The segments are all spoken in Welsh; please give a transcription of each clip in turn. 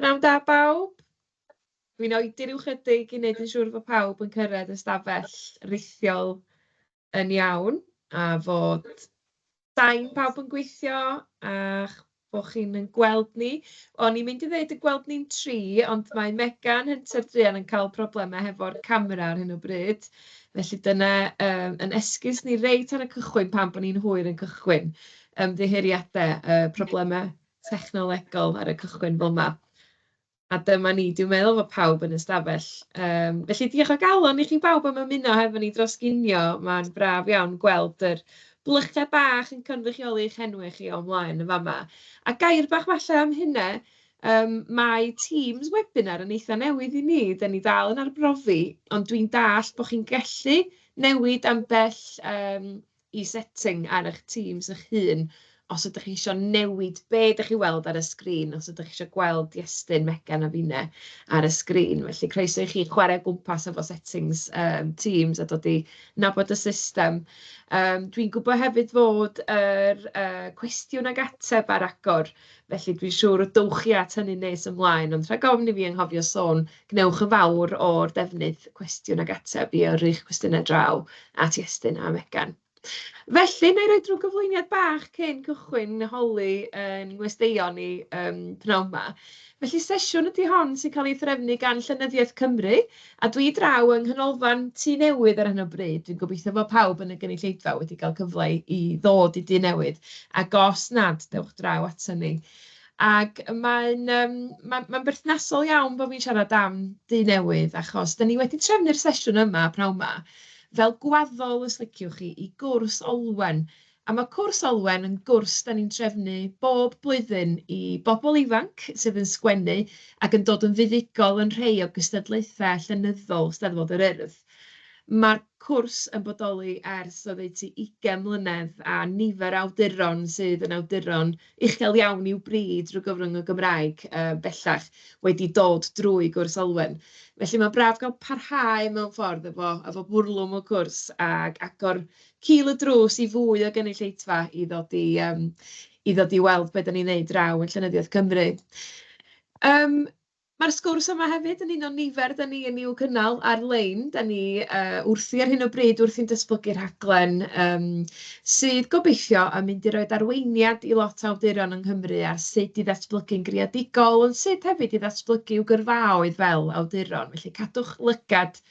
Pnawn da bawb. Dwi'n oedi ryw chydig i wneud yn siŵr fod pawb yn cyrraedd y stafell rithiol yn iawn, a fod sain pawb yn gweithio, a'ch bod chi'n ein gweld ni. O'n i'n mynd i ddeud ein gweld ni'n tri, ond mae Megan Hunter druan yn cael problemau hefo'r camera ar hyn o bryd. Felly dyna yn esgus ni reit ar y cychwyn pam bod ni'n hwyr yn cychwyn. Ymddiheuriadau, problemau technolegol ar y cychwyn fel 'ma. A dyma ni, dwi'n meddwl bod pawb yn y stafell. Felly diolch o galon i chi bawb am ymuno hefo ni dros ginio. Mae'n braf iawn gweld yr blychau bach yn cynrychioli eich enwau chi o ymlaen yn fama. A gair bach falle am hynna, mae Teams webinar yn eitha newydd i ni. Dan ni dal yn arbrofi, ond dwi'n dallt bod chi'n gallu newid ambell i setting ar eich Teams eich hun os ydych chi isio newid be dach chi'n weld ar y sgrin, os ydych chi isio gweld Iestyn, Megan a finne ar y sgrin. Felly croeso i chi chwarae o gwmpas efo settings Teams a dod i nabod y system. Dwi'n gwybod hefyd fod yr cwestiwn ag ateb ar agor, felly dwi'n siŵr y dowch chi at hynny nes ymlaen. Ond rhag ofn i fi anghofio sôn, gwnewch yn fawr o'r defnydd cwestiwn ag ateb i yrru'ch cwestiynau draw at Iestyn a Megan. Felly, wna i roi drwy gyflwyniad bach cyn cychwyn holi ein ngwesteion ni pnawn 'ma. Felly, sesiwn ydy hon sy'n cael ei threfnu gan Llenyddiaeth Cymru, a dwi draw yng Nghanolfan Tŷ Newydd ar hyn o bryd. Dwi'n gobeithio bod pawb yn y gynulleidfa wedi cael cyfle i ddod i Dŷ Newydd, ac os nad, dewch draw aton ni. Ac mae'n yym mae'n berthnasol iawn bod fi'n siarad am Dŷ Newydd, achos dan ni wedi trefnu'r sesiwn yma pnawn 'ma fel gwaddol, os liciwch chi, i gwrs Olwen. A ma' cwrs Olwen yn gwrs dan ni'n trefnu bob blwyddyn i bobl ifanc sydd yn sgwennu ac yn dod yn fuddugol yn rhai o gystadlaethau llenyddol Steddfod yr Urdd. Ma'r cwrs yn bodoli ers oddeutu 20 mlynedd, a nifer o awduron sydd yn awduron uchel iawn i'w bri drwy gyfrwng y Gymraeg bellach wedi dod drwy gwrs Olwen. Felly mae'n braf cael parhau mewn ffordd efo bwrlwm y cwrs ac agor cil y drws i fwy o gynulleidfa i ddod i, yym, i ddod i weld be dan ni'n wneud draw yn Llenyddiaeth Cymru. Mae'r sgwrs yma hefyd yn un o nifer dan ni yn i'w cynnal ar-lein. Dan ni wrthi ar hyn o bryd wrthi'n datblygu rhaglen sydd gobeithio yn mynd i roid arweiniad i lot o awduron yng Nghymru ar sut i ddatblygu'n greadigol, ond sut hefyd i ddatblygu i'w gyrfaoedd fel awduron. Felly cadwch lygad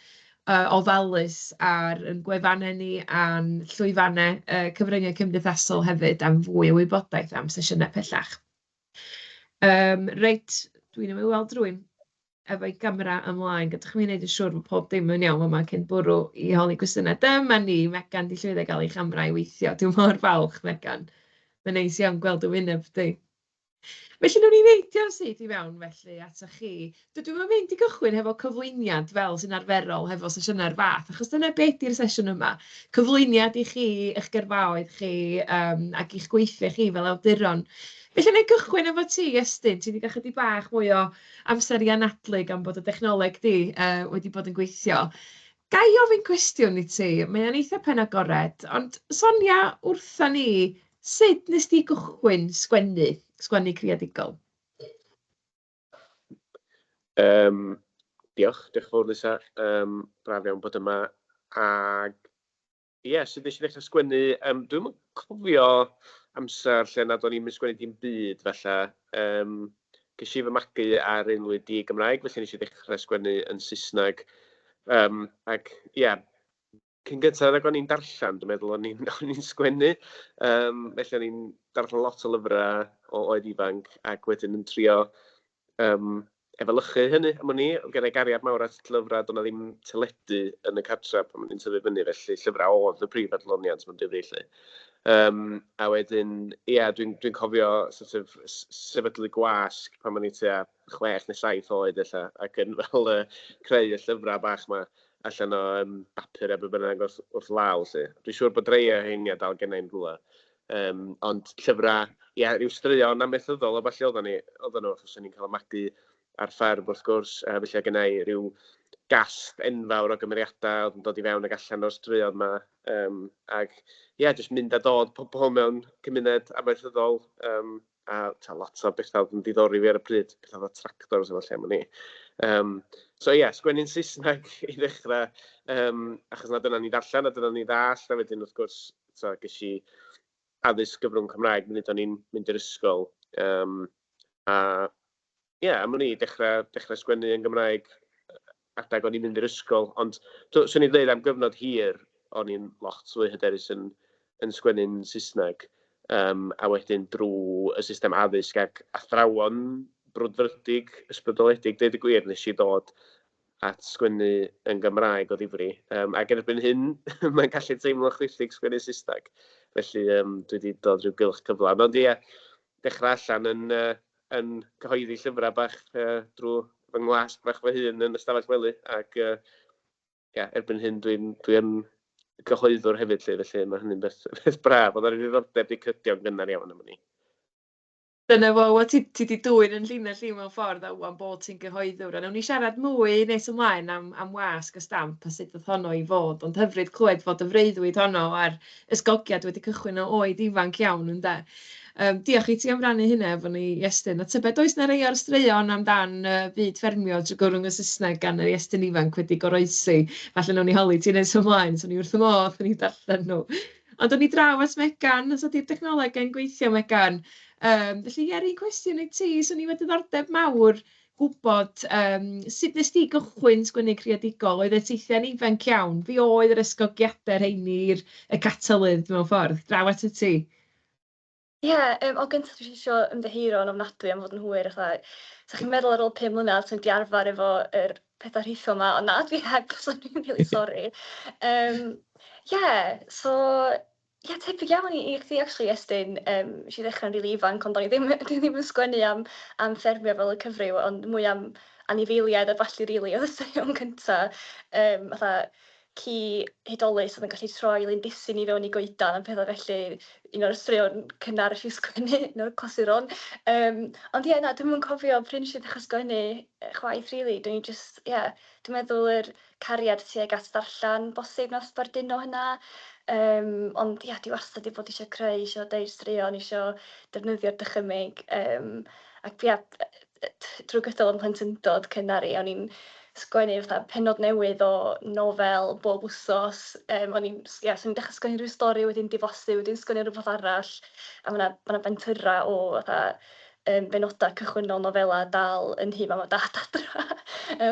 ofalus ar ein gwefannau ni a'n llwyfannau cyfryngau cymdeithasol hefyd am fwy o wybodaeth am sesiynau pellach. Reit, dwi newydd weld rywun efo'i gamera ymlaen. Gadewch i mi wneud yn siŵr bod pob dim yn iawn fama cyn bwrw i holi gwestiynau. Dyma ni, Megan 'di llwyddo i gael ei chamera i weithio. Dwi mor falch, Megan. Mae'n neis iawn gweld dy wyneb di. Felly, wnawn ni neidio syth i fewn felly atoch chi. Dydw i'm yn mynd i gychwyn hefo cyflwyniad fel sy'n arferol hefo sesiynau'r fath, achos dyna be 'di'r sesiwn yma. Cyflwyniad i chi, eich gyrfaoedd chi, ac i'ch gweithiau chi fel awduron. Felly, wna i gychwyn efo ti, Iestyn. Ti 'di gael chydig bach mwy o amser i anadlu gan bod y dechnoleg di wedi bod yn gweithio. Ga i ofyn cwestiwn i ti? Mae o'n eitha penagored, ond sonia wrtha ni, sut wnest ti gychwyn sgwennu, sgwennu creadigol? Diolch, diolch yn fawr Lisa. Braf iawn bod yma. Ag ie, yeah, sut nes i ddechrau sgwennu? Dwi'm yn cofio amser lle nad o'n i'n mynd sgwennu dim byd falle. Ces i fy magu ar aelwyd di-Gymraeg, felly nes i ddechrau sgwennu yn Saesneg. Ac ie, yeah, cyn gyntaf nag o'n i'n darllen, dwi'n meddwl o'n i'n o'n i'n sgwennu. Felly o'n i'n darllen lot o lyfrau o oed ifanc ac wedyn yn trio efelychu hynny am wn i. Oedd gen i gariad mawr at lyfrau, doedd 'na ddim teledu yn y cartref pan o'n i'n tyfu fyny, felly llyfrau oedd y prif adloniant mewn difri 'lly. A wedyn, ia, dwi'n dwi cofio sort of sefydlu gwasg pan o'n i tua 6 neu 7 oed ella, ac yn fel creu y llyfrau bach 'ma allan o bapur a be bynnag wrth law 'lly. Dwi'n siŵr bod rhai o rheini dal genna i'n rhywle. Ond llyfrau, ia, rhyw straeon amaethyddol a ballu oedden ni, oedden nhw, achos o'n i'n cael y magu ar fferm wrth gwrs, felly oedd genna i ryw gast enfawr o gymeriadau oedd yn dod i fewn ac allan o'r straeon 'ma. Ac ie, jyst mynd a dod pobl mewn cymuned amaethyddol. Um, A ta, lot o bethau oedd yn diddori fi ar y pryd, pethau fel tractors efo lle am i. So ie, yeah, sgwennu'n Saesneg i ddechrau, achos na dyna ni ddarllen a dyna ni ddall, a wedyn wrth gwrs, so, ges i addysg gyfrwng Cymraeg munud o'n i'n mynd i'r ysgol. A ie, yeah, am wn i dechrau sgwennu yn Gymraeg adag o'n i'n mynd i'r ysgol, ond swn i'n dweud am gyfnod hir, o'n i'n lot fwy hyderus yn sgwennu'n Saesneg. A wedyn drwy y system addysg ac athrawon brwdfrydig, ysbrydoledig, deud y gwir, nes i ddod at sgwennu yn Gymraeg o ddifri. Ac erbyn hyn, mae'n gallu teimlo chwithig sgwennu Saesneg. Felly dwi wedi dod rhyw gylch cyflawn. Ond ie, dechrau allan yn cyhoeddi llyfrau bach drwy fy ngwasg bach fy hun yn ystafell wely. Ac yeah, erbyn hyn dwi gyhoeddwr hefyd, lle, felly mae hynny'n beth braf. Oedd yr ddiddordeb wedi cydio'n gynnar iawn am hynny. Dyna fo, wel ti 'di dwyn yn llinell i mewn ffordd a ŵan bod ti'n gyhoeddwr. A wnawn ni siarad mwy nes ymlaen am wasg y Stamp a sut ddoth honno i fod. Ond hyfryd clywed fod y freuddwyd honno a'r ysgogiad wedi cychwyn o oed ifanc iawn, ynde. Diolch i ti am rannu hynna efo ni, Iestyn. A tybed oes 'na rai o'r straeon amdan byd ffermio trwy gyfrwng y Saesneg gan yr Iestyn ifanc wedi goroesi? Falle wnawn ni holi ti nes ymlaen, 'swn i wrth y modd yn eu darllen nhw. Ond o'n i draw at Megan, os ydy'r dechnoleg yn gweithio, Megan. Felly, ie, yr un cwestiwn i ti. 'Swn i efo diddordeb mawr gwybod sut wnest ti gychwyn sgwennu creadigol? Oedd y teithiau'n ifanc iawn? Be oedd yr ysgogiadau rheini i'r y catalydd mewn ffordd? Draw at y ti. Ie, yeah, o gyntaf dwi eisiau ymddiheuro yn ofnadwy am fod yn hwyr. Fatha, sa chi'n meddwl ar ôl 5 mlynedd ti'n di arfer efo yr pethau rhithiol 'ma, ond na, dwi heb, so dwi'n really sorry. Yeah, so ie, yeah, tebyg iawn i chdi actually, Estyn. Nes i ddechrau'n rili really ifanc, ond o'n i ddim, dwi ddim yn sgwennu am ffermio fel y cyfryw, ond mwy am anifeiliaid a ballu rili really, oedd y straeon cynta. Fatha ci hudolus oedd yn gallu troi lindysyn i fewn i goedan a pethau felly, un o'r straeon cynnar nes i sgwennu, un o'r clasuron. Ond ie, yeah, na, dwi'm yn cofio pryd nes i ddechrau sgwennu chwaith, really. Dwi'n just, ie, yeah, dwi'n meddwl yr cariad tuag at darllen bosib nath sbarduno hynna. Ond ie, yeah, dwi wastad wedi bod eisiau creu, eisiau deud straeon, eisiau defnyddio'r dychymyg. Ac ie, yeah, drwy gydol yn plentyndod cynnar i, o'n i'n sgwennu fatha pennod newydd o nofel bob wsos. O'n i'n, ie, so o'n i'n dechrau sgwennu rhyw stori, wedyn diflasu, wedyn sgwennu rhywbeth arall. A ma' 'na bentyrra o fatha benodau cychwynnol nofela dal yn nhŷ mam a dad adra,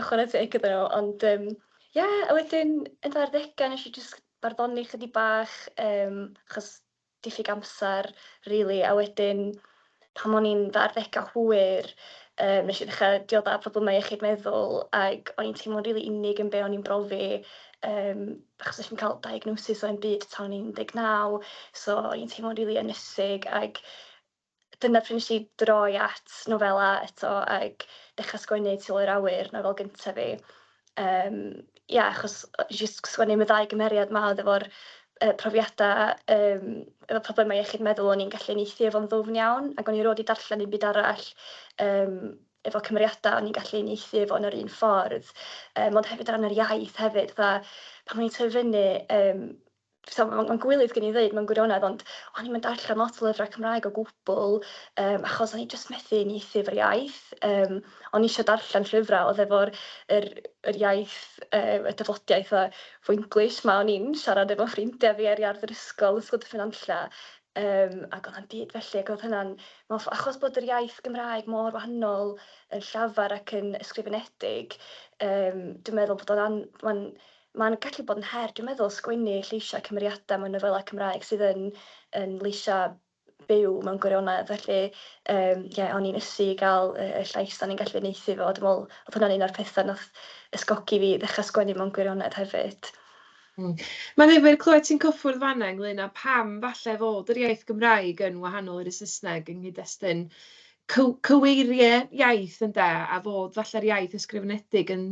chwarae teg iddyn nhw. Ond ie, yeah, a wedyn yn fy arddegau nes i jyst barddoni chydig bach, achos diffyg amser, really. A wedyn, pan o'n i'n fy arddegau hwyr, nes i ddechrau dioddef problemau iechyd meddwl ac o'n i'n teimlo'n rili unig yn be o'n i'n brofi, achos nes i'm cael diagnosis o un byd tan o'n i'n 19, so o'n i'n teimlo'n rili ynysig ac dyna pryd nes i droi at nofela eto ac dechrau sgwennu Tu ôl i'r awyr, nofel gyntaf fi. Ia, achos nes i sgwennu am y ddau gymeriad 'ma oedd efo'r profiadau, efo problemau iechyd meddwl o'n i'n gallu uniaethu efo'n ddwfn iawn, ac o'n i erioed 'di darllen un byd arall efo cymeriadau o'n i'n gallu uniaethu efo yn yr un ffordd. Ond hefyd o ran yr iaith hefyd, fatha, pan o'n i'n tyfu fyny, so mae'n gywilydd gen i ddweud mewn gwirionedd, ond o'n i'm yn darllen lot o lyfrau Cymraeg o gwbl, achos o'n i jyst methu uniaethu efo'r iaith. O'n i eisiau darllen llyfrau oedd efo'r yr iaith, y dafodiaith a English 'ma o'n i'n siarad efo ffrindiau fi ar iard yr ysgol, Ysgol Dyffryn Nantlle, ac oedd na'm byd felly, ac oedd hynna'n, achos bod yr iaith Gymraeg mor wahanol yn llafar ac yn ysgrifenedig, dwi'n meddwl bod o'n mae'n gallu bod yn her, dwi'n meddwl, sgwennu lleisiau cymeriadau mewn nofelau Cymraeg sydd yn leisiau byw mewn gwirionedd. Felly, ie, o'n i'n ysu i gael y llais o'n i'n gallu uniaethu fo. Dwi'n meddwl oedd hwnna'n un o'r pethau nath ysgogi fi ddechrau sgwennu mewn gwirionedd hefyd. Mae'n ddifyr clywed ti'n cyffwrdd fan'na ynglyn â pam falle fod yr iaith Gymraeg yn wahanol i'r Saesneg yng nghyd-destun cyweiriau iaith, ynde, a fod falle'r iaith ysgrifenedig yn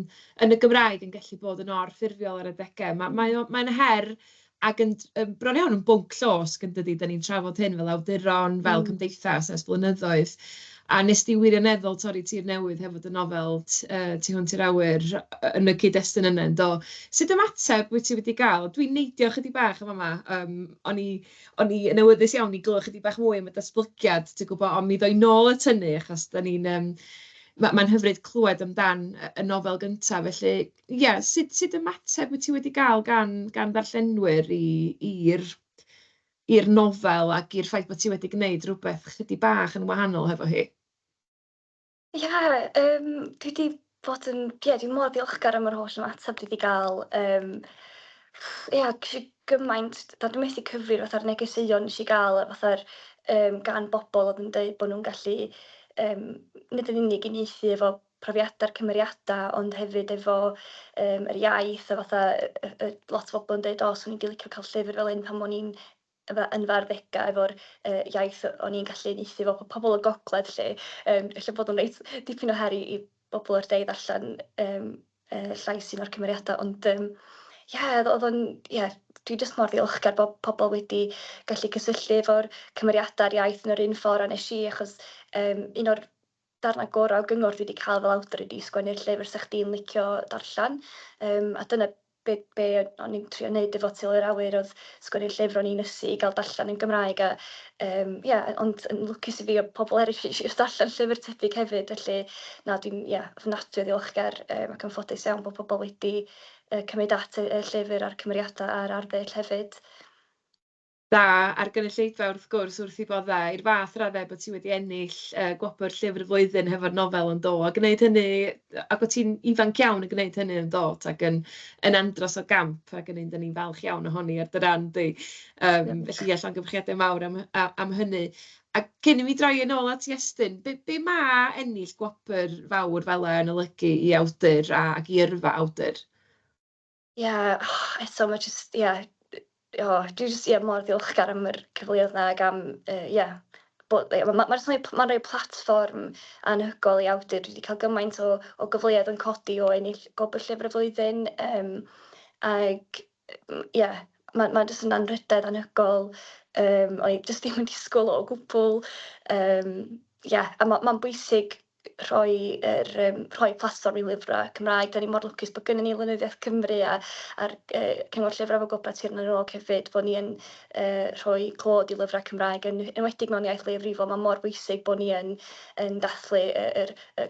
y Gymraeg yn gallu bod yn or-ffurfiol ar adegau. Mae'n her ac yn bron iawn yn bwnc llosg, yn dydi? Dan ni'n trafod hyn fel awduron, fel cymdeithas ers blynyddoedd. A wnest ti wirioneddol torri tir newydd hefo dy nofel Tu Hwnt i'r Awyr yn y cyd-destun yna, yn do. Sut ymateb wyt ti wedi gael? Dwi'n neidio chydig bach yn fama. O'n i o'n i yn awyddus iawn i glywed chydig bach mwy am y datblygiad, ti'n gwybod, ond mi ddoi nôl at hynny, achos dan ni'n yym... ma'n hyfryd clywed amdan y nofel gynta. Felly ie, sut sut ymateb wyt ti wedi gael gan ddarllenwyr i'r nofel ac i'r ffaith bod ti wedi gwneud rywbeth chydig bach yn wahanol hefo hi? Ie, dwi 'di bod yn... ie, dwi mor ddiolchgar am yr holl ymateb dwi 'di gael. Ia, ges i gymaint, a dwi methu cyfri fatha'r negeseuon wnes i gael a fatha'r gan bobl oedd yn deud bod nhw'n gallu nid yn unig uniaethu efo profiadau'r cymeriadau, ond hefyd efo yr iaith a fatha lot o bobl yn deud, "O, 'swn i 'di licio cael llyfr fel hyn pan o'n i'n yn fy arddegau efo'r iaith o'n i'n gallu uniaethu efo pobl y gogledd 'lly." Ella bod o'n reit dipyn o her i bobl o'r de i ddarllen llais un o'r cymeriadau, ond ie, oedd o'n... ie, dwi jyst mor ddiolchgar bod pobl wedi gallu cysylltu efo'r cymeriadau a'r iaith yn yr un ffordd â nes i, achos un o'r darnau gorau o gyngor dwi wedi cael fel awdur ydy sgwennu'r llyfr 'sa chdi'n licio darllen. A dyna be o'n i'n trio wneud efo Tu ôl i'r Awyr, oedd sgwennu'r llyfr o'n i'n ysu i gael darllen yn Gymraeg. A, ia, ond yn lwcus i fi oedd pobl eraill eisiau darllen llyfr tebyg hefyd, felly na, dwi'n, ia, ofnadwy o ddiolchgar ac yn ffodus iawn bod pobl wedi cymryd at y llyfr a'r cymeriadau a'r arddull hefyd. Da, a'r gynulleidfa wrth gwrs wrth ei boddau, i'r fath raddau bod ti wedi ennill gwobr Llyfr y Flwyddyn hefo'r nofel yn do, a gwneud hynny, ac o't ti'n ifanc iawn yn gwneud hynny yn dod, ac yn andros o gamp, ac yn un dan ni'n falch iawn ohoni ar dy ran di. Felly ie, llongyfarchiadau mawr am hynny. A cyn i mi droi yn ôl at Iestyn, be be ma' ennill gwobr fawr fela yn olygu i awdur ac i yrfa awdur? Ie, eto mae jyst, ie, o, dwi jyst, ie, mor ddiolchgar am yr cyfleoedd 'na ac am, ie, bod, ie, jyst mae'n rhoi platfform anhygoel i awdur. Dwi 'di cael gymaint o gyfleoedd yn codi o ennill Gwobr Llyfr y Flwyddyn, ac ie, ma' jyst yn anrhydedd anhygoel. O'n i jyst ddim yn disgwyl o gwbl. Ie, a ma'n bwysig rhoi platfform i lyfrau Cymraeg. Dan ni mor lwcus bod gennyn ni Lenyddiaeth Cymru a'r Cyngor Llyfrau efo Gwobrau Tir na n-Og hefyd, bod ni yn rhoi clod i lyfrau Cymraeg, yn enwedig mewn iaith leiafrifol. Mae mor bwysig bod ni yn dathlu y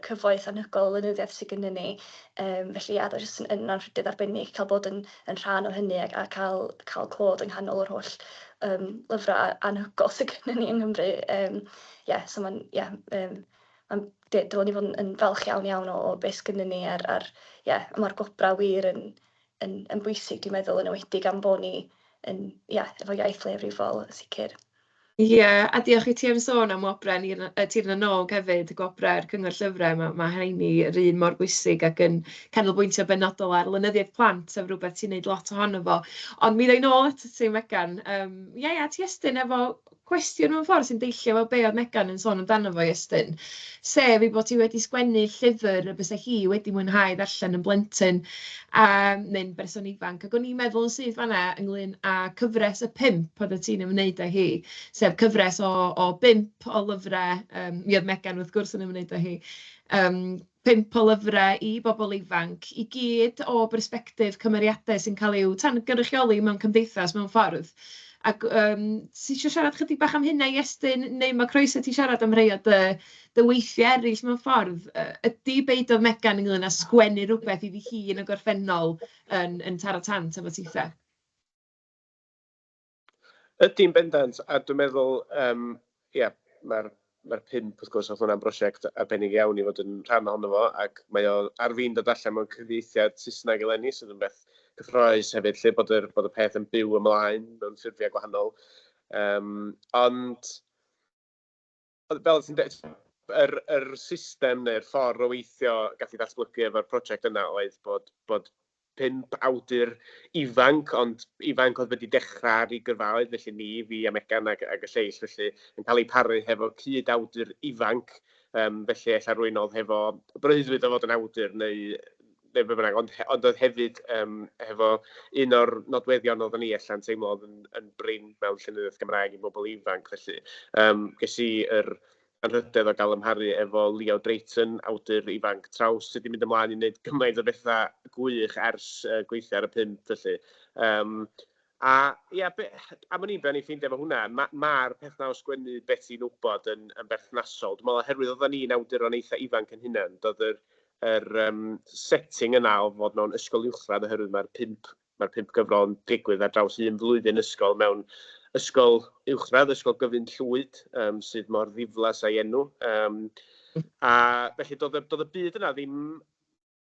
cyfoeth anhygoel o lenyddiaeth sydd gennyn ni. Felly, ia, oedd o jyst yn anrhydedd arbennig cael bod yn rhan o hynny a cael clod yng nghanol yr holl lyfrau anhygoel sydd gennyn ni yng Nghymru. Ie, so mae'n, ie, mae'n, dylwn ni fod yn falch iawn iawn o beth sgynnon ni ar, ie, mae'r gwobrau wir yn bwysig, dwi'n meddwl, yn enwedig am bod ni yn, ie, efo iaith leiafrifol, yn sicr. Ie, a diolch i ti am sôn am wobrau Tir na n-Og hefyd, gwobrau'r Cyngor Llyfrau. Ma' rheini yr un mor bwysig ac yn canolbwyntio benodol ar lenyddiaeth plant, sef rywbeth ti'n wneud lot ohono fo. Ond mi ddoi nôl atat ti, Megan. Ie, ia, ti Iestyn efo cwestiwn mewn ffordd sy'n deillio efo be oedd Megan yn sôn amdano fo, Iestyn, sef ei bod hi wedi sgwennu llyfr y bysa hi wedi mwynhau ddarllen yn blentyn a, neu'n berson ifanc. Ac o'n i'n meddwl yn syth fan'na ynglyn â cyfres y pump oeddet ti'n ymwneud â hi, sef cyfres o bump o lyfrau, mi oedd Megan wrth gwrs yn ymwneud â hi, 5 o lyfrau i bobl ifanc, i gyd o bersbectif cymeriadau sy'n cael eu tangynrychioli mewn cymdeithas mewn ffordd. Ac ti isio siarad chydig bach am hynna, Iestyn, neu ma' croeso i ti siarad am rhai o dy weithiau eraill mewn ffordd. Ydy be dudodd Megan ynglyn â sgwennu rhywbeth iddi hi yn y gorffennol yn taro tant efo titha? Ydy'n bendant, a dwi'n meddwl, ia, mae'r 5, wrth gwrs, oedd hwnna'n brosiect arbennig iawn i fod yn rhan ohono fo, ac mae o ar fin dod allan mewn cyfieithiad Saesneg eleni, sydd yn beth cyffrous hefyd, lle bod y peth yn byw ymlaen mewn ffurfiau gwahanol. Ond, fel ti'n dweud, yr system neu'r ffordd o weithio gallu ddatblygu efo'r prosiect yna oedd bod 5 awdur ifanc, ond ifanc oedd wedi dechrau ar ei gyrfaoedd, felly ni, fi a Megan ac y lleill, felly yn cael eu paru hefo cyd-awdur ifanc, felly ella rywun oedd hefo breuddwyd o fod yn awdur neu be bynnag, ond oedd hefyd hefo un o'r nodweddion oedden ni ella'n teimlo oedd yn brin mewn llenyddiaeth Gymraeg i bobl ifanc, felly ges i yr anrhydedd o gael ymharu efo Leo Drayton, awdur ifanc traws, sydd wedi mynd ymlaen i wneud gymaint o bethau gwych ers gweithio ar y pump, felly. A ia, be, am wn i be o'n i'n ffeindio efo hwnna, mae'r ma peth 'na o sgwennu beth ti'n wybod yn berthnasol. Dwi'n meddwl oherwydd oedden ni'n awduron eitha ifanc yn hunain, doedd yr setting yna o fod mewn ysgol uwchradd, oherwydd mae'r pump gyfrol yn digwydd ar draws un flwyddyn ysgol mewn ysgol uwchradd, Ysgol Gyfun Llwyd, sydd mor ddiflas a'i enw. A felly doedd y byd yna ddim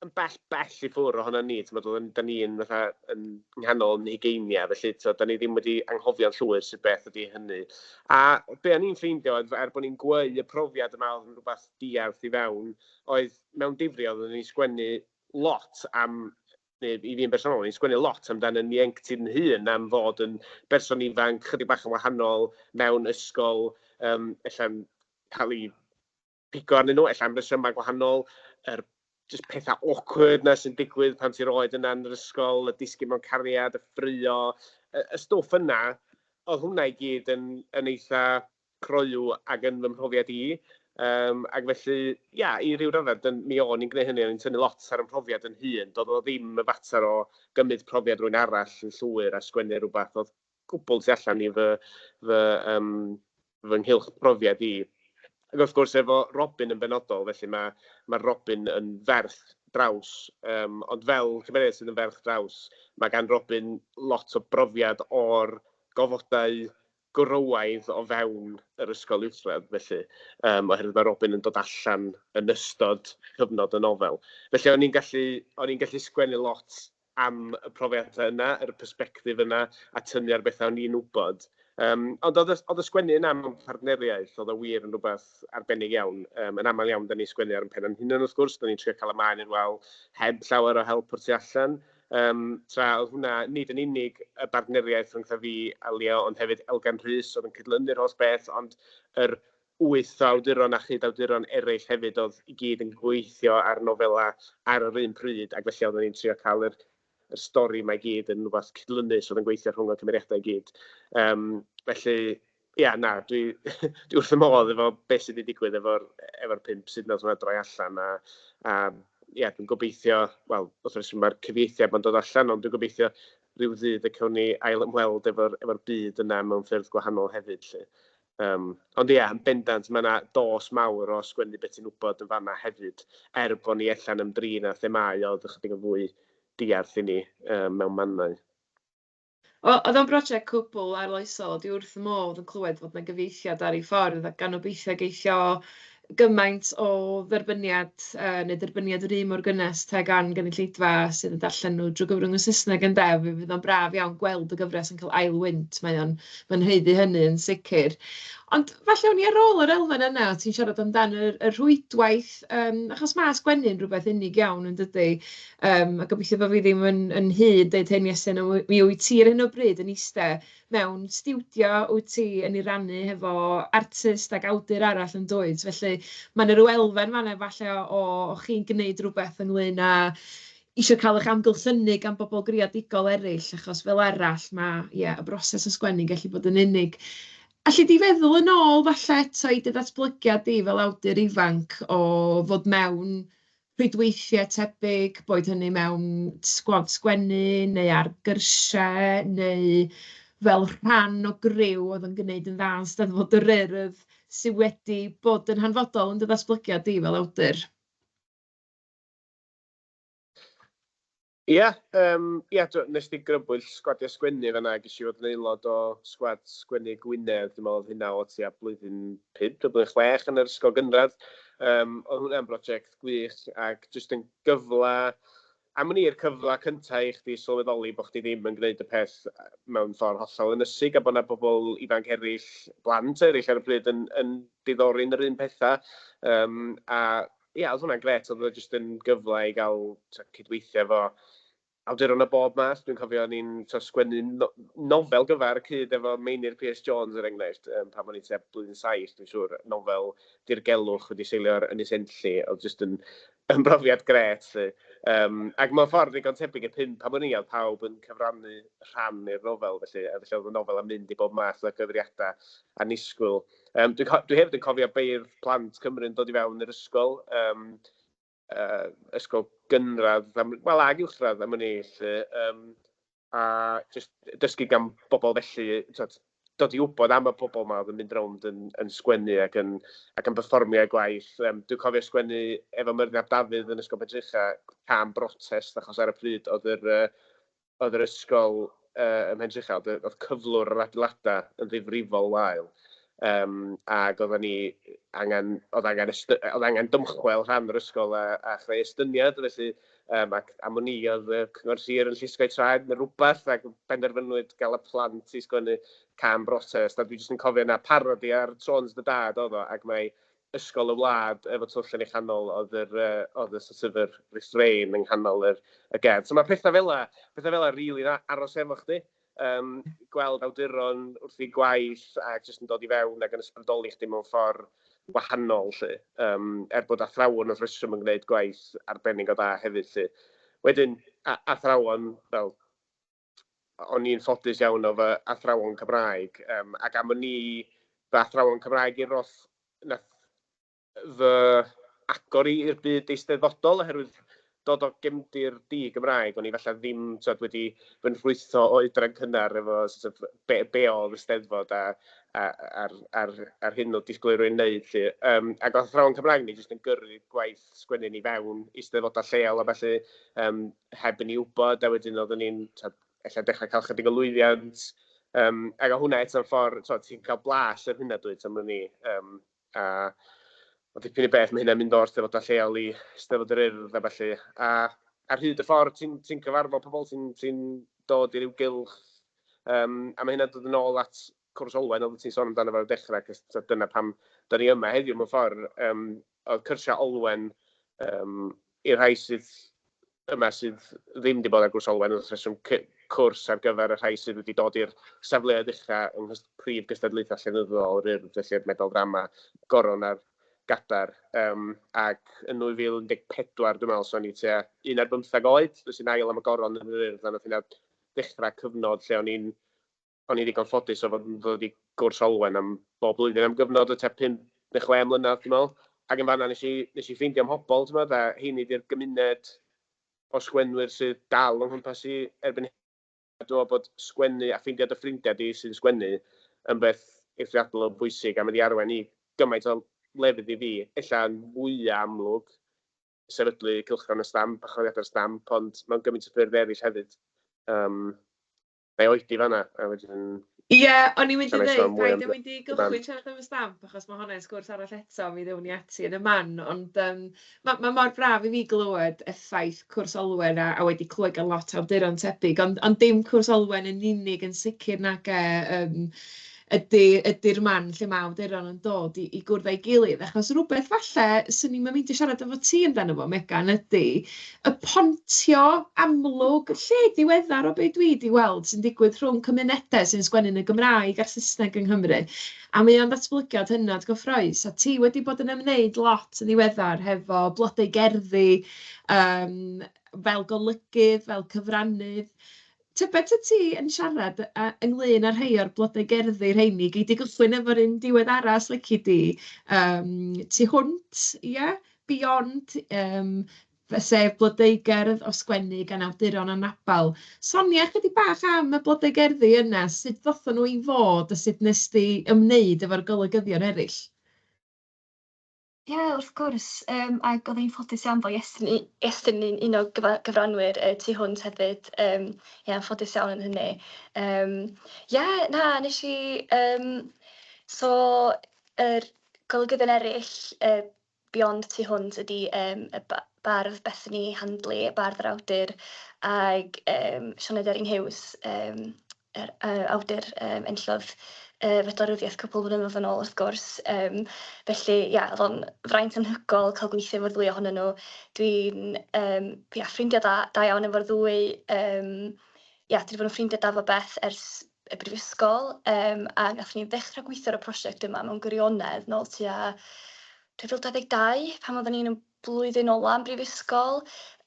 yn bell bell i ffwrdd ohono ni. T'mod, da ni'n fatha yn nghanol yn hugeiniau, felly t'od, da ni ddim wedi anghofio'n llwyr sut beth ydy hynny. A be o'n i'n ffeindio oedd, er bod ni'n gweu y profiad yma oedd yn rhywbeth diarth i fewn, oedd mewn difri oedden ni'n sgwennu lot am, neu i fi'n bersonol, ni'n sgwennu lot amdan yn ieuenctid yn hun, am fod yn berson ifanc, chydig bach yn wahanol mewn ysgol, ella'n cael ei pigo arnyn nhw, ella am resymau gwahanol, yr just pethau awkward na sy'n digwydd pan ti'n oed yna yn yr ysgol, y disgyn mewn cariad, y ffrio, y stwff yna, oedd hwnna i gyd yn eitha croyw ac yn fy mhrofiad i. Ac felly, ia, i ryw raddau, mi o'n i'n gwneud hynny, o'n i'n tynnu lot ar 'y mhrofiad yn hun. Doedd o ddim y fater o gymryd profiad rhywun arall yn llwyr a sgwennu rhywbeth oedd gwbl tu allan i fy nghylch profiad i. Ac wrth gwrs efo Robin yn benodol, felly mae Robin yn ferch draws, ond fel cymeriad sydd yn ferch draws, mae gan Robin lot o brofiad o'r gofodau gwrywaidd o fewn yr ysgol uwchradd, felly, oherwydd mae Robin yn dod allan yn ystod cyfnod y nofel. Felly o'n i'n gallu sgwennu lot am y profiadau yna, yr persbectif yna, a tynnu ar bethau o'n i'n wybod. Ond oedd y sgwennu yna mewn partneriaeth, oedd o wir yn rhywbeth arbennig iawn. Yn aml iawn, da ni'n sgwennu ar ein pen ein hunain wrth gwrs, da ni'n trio cael y maen i'r wal heb llawer o help o'r tu allan. Tra oedd hwnna nid yn unig y bartneriaeth rhwng fi a Leo, ond hefyd Elgan Rhys oedd yn cydlynu'r holl beth, ond yr wyth o awduron a chyd-awduron eraill hefyd oedd i gyd yn gweithio ar nofela ar yr un pryd, ac felly oedden ni'n trio cael yr stori 'ma i gyd yn rhywbeth cydlynus oedd yn gweithio rhwng y cymeriadau i gyd. Felly, ia, na, dwi wrth y modd efo beth sydd wedi digwydd efo pump sydd nath hwnna droi allan a ia, dwi'n gobeithio, wel, wrth reswm mae'r cyfieithiad ma'n dod allan, ond dwi'n gobeithio rhyw ddydd y cawn ni ail ymweld efo byd yna mewn ffyrdd gwahanol hefyd, 'lly. Ond ia, yn bendant, mae yna dos mawr o sgwennu beth ti'n wybod yn fanna hefyd, er bod ni ella'n ymdrin â themâu oedd ychydig yn fwy diarth i ni mewn mannau. Wel, oedd o'n brosiect cwbl arloesol. Dwi wrth fy modd yn clywed fod 'na gyfieithiad ar ei ffordd, a gan obeithio geith o gymaint o dderbyniad, neu derbyniad yr un mor gynnes te gan gynulleidfa sydd yn darllen nhw drwy gyfrwng y Saesneg, ynde. Fe fydd o'n braf iawn gweld y gyfres yn cael ail wynt. Mae o'n mae'n haeddu hynny yn sicr. Ond falle awn ni ar ôl yr elfen yna, ti'n siarad amdan y rhwydwaith, achos ma' sgwennu'n rhywbeth unig iawn, yn dydi? A gobeithio bod fi ddim yn hŷn deud hyn, Iestyn, ond mi wyt ti ar hyn o bryd yn eistedd mewn stiwdio, wyt ti yn ei rannu hefo artist ac awdur arall, yn dwyt? Felly ma' 'na ryw elfen fan'na falle o chi'n gwneud rhywbeth ynglyn â isio cael eich amgylchynu gan bobl greadigol eraill, achos fel arall ma', ie, y broses o sgwennu'n gallu bod yn unig. Alli di feddwl yn ôl falle eto i dy ddatblygiad di fel awdur ifanc o fod mewn rhwydweithiau tebyg, boed hynny mewn sgwad sgwennu neu ar gyrsiau neu fel rhan o griw oedd yn gwneud yn dda yn Steddfod yr Urdd, sydd wedi bod yn hanfodol yn dy ddatblygiad di fel awdur? Ia, nes di grybwyll sgwadiau sgwennu fan'na. Ges i fod yn aelod o sgwad sgwennu Gwynedd, dwi'n meddwl oedd hynna o tua blwyddyn 5 o blwyddyn 6 yn yr ysgol gynradd. Oedd hwnna'n brosiect gwych ac jyst yn gyfle, am wn i'r cyfle cyntaf i chdi sylweddoli bod chdi ddim yn gwneud y peth mewn ffordd hollol ynysig a bod yna bobl ifanc eraill, blant eraill ar y pryd yn diddori yn yr un pethau. A ia, oedd hwnna'n grêt, oedd o jyst yn gyfle i gael cydweithio efo awduron o bob math. Dwi'n cofio o'n i'n sgwennu nofel gyfa ar y cyd efo Meinir Pierce Jones, er enghraifft, pan o'n i'n tua blwyddyn 7, dwi'n siŵr, nofel dirgelwch wedi seilio ar Ynys Enlli, oedd jyst yn brofiad grêt, 'lly. Ac mewn ffordd ddigon tebyg y pump am wn i, oedd pawb yn cyfrannu rhan i'r nofel, felly, a felly oedd y nofel yn mynd i bob math o gyfeiriadau annisgwyl. Dwi hefyd yn cofio beirdd plant Cymru'n dod i fewn i'r ysgol, ysgol gynradd, wel, ag uwchradd am wn i, 'lly, a jyst dysgu gan bobl felly, t'wod, dod i wybod am y pobl 'ma oedd yn mynd rownd yn sgwennu ac yn perfformio eu gwaith. Dwi'n cofio sgwennu efo Myrddin ap Dafydd yn Ysgol Pentreucha cân brotest, achos ar y pryd oedd yr ysgol ym Mhentreucha, oedd cyflwr yr adeiladau yn ddifrifol wael. Ac oedden ni angen, oedd angen dymchwel rhan o'r ysgol a chreu estyniad, felly ac am wn i oedd y Cyngor Sir yn llusgo'u traed neu rhywbeth, ac benderfynwyd gael y plant i sgwennu cân brotest, a dwi jyst yn cofio na parodi ar Trôns dy Dad oedd o, ac mae ysgol y wlad efo twll yn ei chanol oedd y sort of yr refrain yng nghanol y gerdd. So mae pethau fela rili really aros efo chdi. Gweld awduron wrth eu gwaith ac jyst yn dod i fewn ac yn ysbrydoli chdi mewn ffordd wahanol, 'lly. Er bod athrawon wrth reswm yn gwneud gwaith arbennig o dda hefyd, 'lly. Wedyn, athrawon, fel, o'n i'n ffodus iawn o fy athrawon Cymraeg, ac am o'n i fy athrawon Cymraeg i roth, nath fy agor i i'r byd eisteddfodol, oherwydd dod o gefndir di-Gymraeg, o'n i falle ddim, t'wod, wedi fy nhrwytho o oedran cynnar efo sort of, be oedd y Steddfod a ar hyn o disgwyl rwy'n neud, 'lly. Ac oedd athrawon Cymraeg ni jyst yn gyrru gwaith sgwennu ni fewn i steddfodau lleol a felly heb i ni wybod, a wedyn oeddwn ni'n, t'wod, ella dechrau cael chydig o lwyddiant. Ac o hwnna eto'n ffordd, t'wod, ti'n cael blas ar hynna dwyt am wn i. A o dipyn i beth, mae hynna'n mynd o'r steddfodau lleol i Steddfod yr Urdd a felly. A ar hyd y ffordd, ti cyfarfod pobl, ti dod i ryw gylch. A mae hynna'n dod yn ôl at Cwrs Olwen, oedd ti'n sôn amdano fo ar y dechrau, cos dyna pam da ni yma heddiw mewn ffordd. Oedd cyrsiau Olwen i'r rhai sydd yma sydd ddim wedi bod ar gwrs Olwen, wrth reswm cwrs ar gyfer y rhai sydd wedi dod i'r safleoedd ucha yng prif gystadlaethau llenyddol yr Urdd, felly'r Medal Drama, Goron a'r Gadair. Ac yn 2014, dwi'n meddwl, so o'n i tua 11 oed, ddes i'n ail am y Goron yn yr Urdd, a nath hynna ddechrau cyfnod lle o'n i ddigon ffodus o fod yn dod i gwrs Olwen am bob blwyddyn am gyfnod o tua 5 neu 6 mlynedd, dwi'n meddwl. Ac yn fanna nes i ffeindio 'mhobol, ti'n meddwl, a heini di'r gymuned o sgwenwyr sydd dal o'n nghwmpas i erbyn hyn. Dwi'n meddwl bod sgwennu a ffeindio dy ffrindiau di sy'n sgwennu yn beth eithriadol o bwysig a mynd i arwain i gymaint o lefydd i fi, ella yn fwyaf amlwg sefydlu cylchgrawn y Stamp a Chodiadau'r Stamp, ond mewn gymaint o ffyrdd eraill hefyd. Na i oedi fanna, a wedyn Ie, o'n i'n mynd i Ga i sôn ddweud, mwy paid am â mynd i gychwyn siarad am y Stamp, achos mae hwnna'n sgwrs arall eto, mi ddewn ni ati yn y man. Ond ma mor braf i fi glywed effaith Cwrs Olwen a wedi clywed gan lot o awduron tebyg, ond dim Cwrs Olwen yn unig yn sicr nage ydy'r man lle mae awduron yn dod i gwrdd â'i gilydd. Achos rhywbeth falle 'swn i'm yn meindio siarad efo ti amdano fo, Megan, ydy y pontio amlwg lle diweddar o be dwi 'di weld sy'n digwydd rhwng cymunedau sy'n sgwennu yn y Gymraeg a'r Saesneg yng Nghymru. A mae o'n ddatblygiad hynod gyffrous. A ti wedi bod yn ymwneud lot yn ddiweddar hefo Blodau Gerddi fel golygydd, fel cyfrannydd. Tybed 'sa ti yn siarad ynglyn â rhai o'r Blodau Gerddi rheini? Gei di gychwyn efo'r un diweddara os lici di. Tu Hwnt, ia? Beyond, sef blodeugerdd o sgwennu gan awduron anabal. Sonia chydig bach am y Blodau Gerddi yna, sut ddothon nhw i fod a sut wnest ti ymwneud efo'r golygyddion eraill? Ie, wrth gwrs. Ac oedd hi'n ffodus iawn bod Iestyn yn un o gyfranwyr Tu Hwnt hefyd. Ie, yn ffodus iawn yn hynny. Ie, na, nes i... So, yr golygyddion eraill Beyond Tu Hwnt ydy y bardd Bethany Handley, bardd yr awdur, ac Sioned Erin Hughes, yr awdur enillodd Fedal Ryddiaith cwpl o flynyddoedd yn ôl, wrth gwrs. Felly, ie, oedd o'n fraint anhygoel cael gweithio efo'r ddwy ohonyn nhw. Dwi'n ia, ffrindiau da, da iawn efo'r ddwy. Ia, dwi wedi bod yn ffrindiau da efo Beth ers y brifysgol, a wnaethon ni ddechrau gweithio ar y prosiect yma mewn gwirionedd nôl tua 2022, pan oedden ni'n blwyddyn ola yn brifysgol.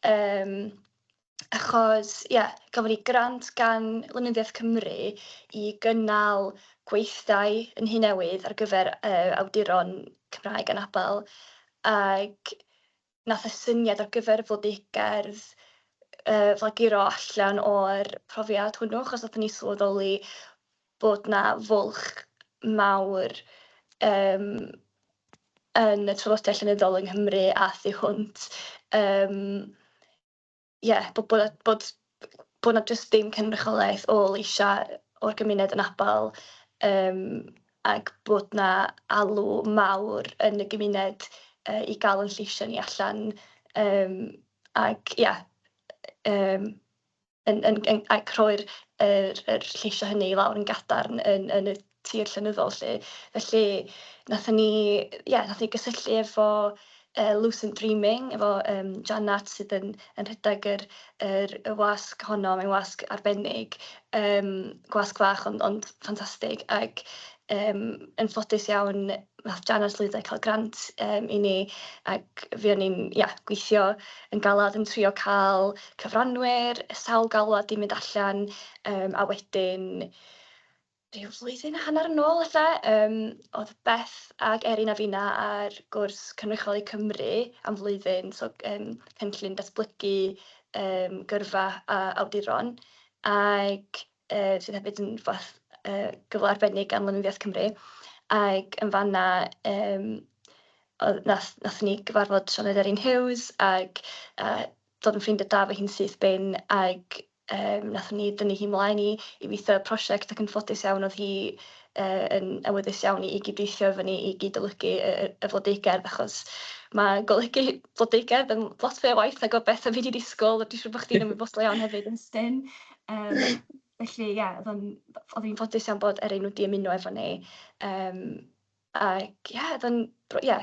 Achos, ie, gafon ni grant gan Lenyddiaeth Cymru i gynnal gweithdai yn Nhŷ Newydd ar gyfer awduron Cymraeg anabl, ac wnaeth y syniad ar gyfer y Flodeugerdd flaguro allan o'r profiad hwnnw, achos wnaethon ni sylweddoli bod 'na fwlch mawr yn y traddodiad llenyddol yng Nghymru a thu hwnt. Ie, bod 'na jyst dim cynrychiolaeth o leisiau o'r gymuned anabl, ac bod 'na alw mawr yn y gymuned i gael ein lleisiau ni allan, ac ia, ac rhoi'r yr lleisiau hynny i lawr yn gadarn yn y tir llenyddol 'lly. Felly wnaethon ni, ie, wnaethon ni gysylltu efo Lucent Dreaming, efo Janet sydd yn rhedeg yr wasg honno. Mae'n wasg arbennig, gwasg fach ond ffantastig, ac yn ffodus iawn wnaeth Janet lwyddo i cael grant i ni, ac fuon ni'n, ia, gweithio yn galad yn trio cael cyfranwyr, sawl galwad 'di mynd allan, a wedyn rhyw flwyddyn a hanner yn ôl ella, oedd Beth ac Erin a finna ar gwrs Cynrychioli Cymru am flwyddyn, so cynllun datblygu gyrfa a awduron, ac sydd hefyd yn fath gyfle arbennig gan Lenyddiaeth Cymru. Ac yn fanna oedd, nathon ni gyfarfod Sioned Erin Hughes ac dod yn ffrindiau da efo hi'n syth bin, ac wnaethon ni dynnu hi mlaen i weithio ar prosiect, ac yn ffodus iawn oedd hi yn awyddus iawn i gydweithio efo ni i gyd-olygu y Flodeugerdd, achos mae golygu Flodeugerdd yn lot fwy o waith nag o beth fi wedi disgwyl, a dwi'n siŵr bod chdi'n ymwybodol iawn hefyd yn Styn. Felly ie, oedd hi'n ffodus iawn bod Erin wedi ymuno efo ni. Ac ie, oedd o'n, ie,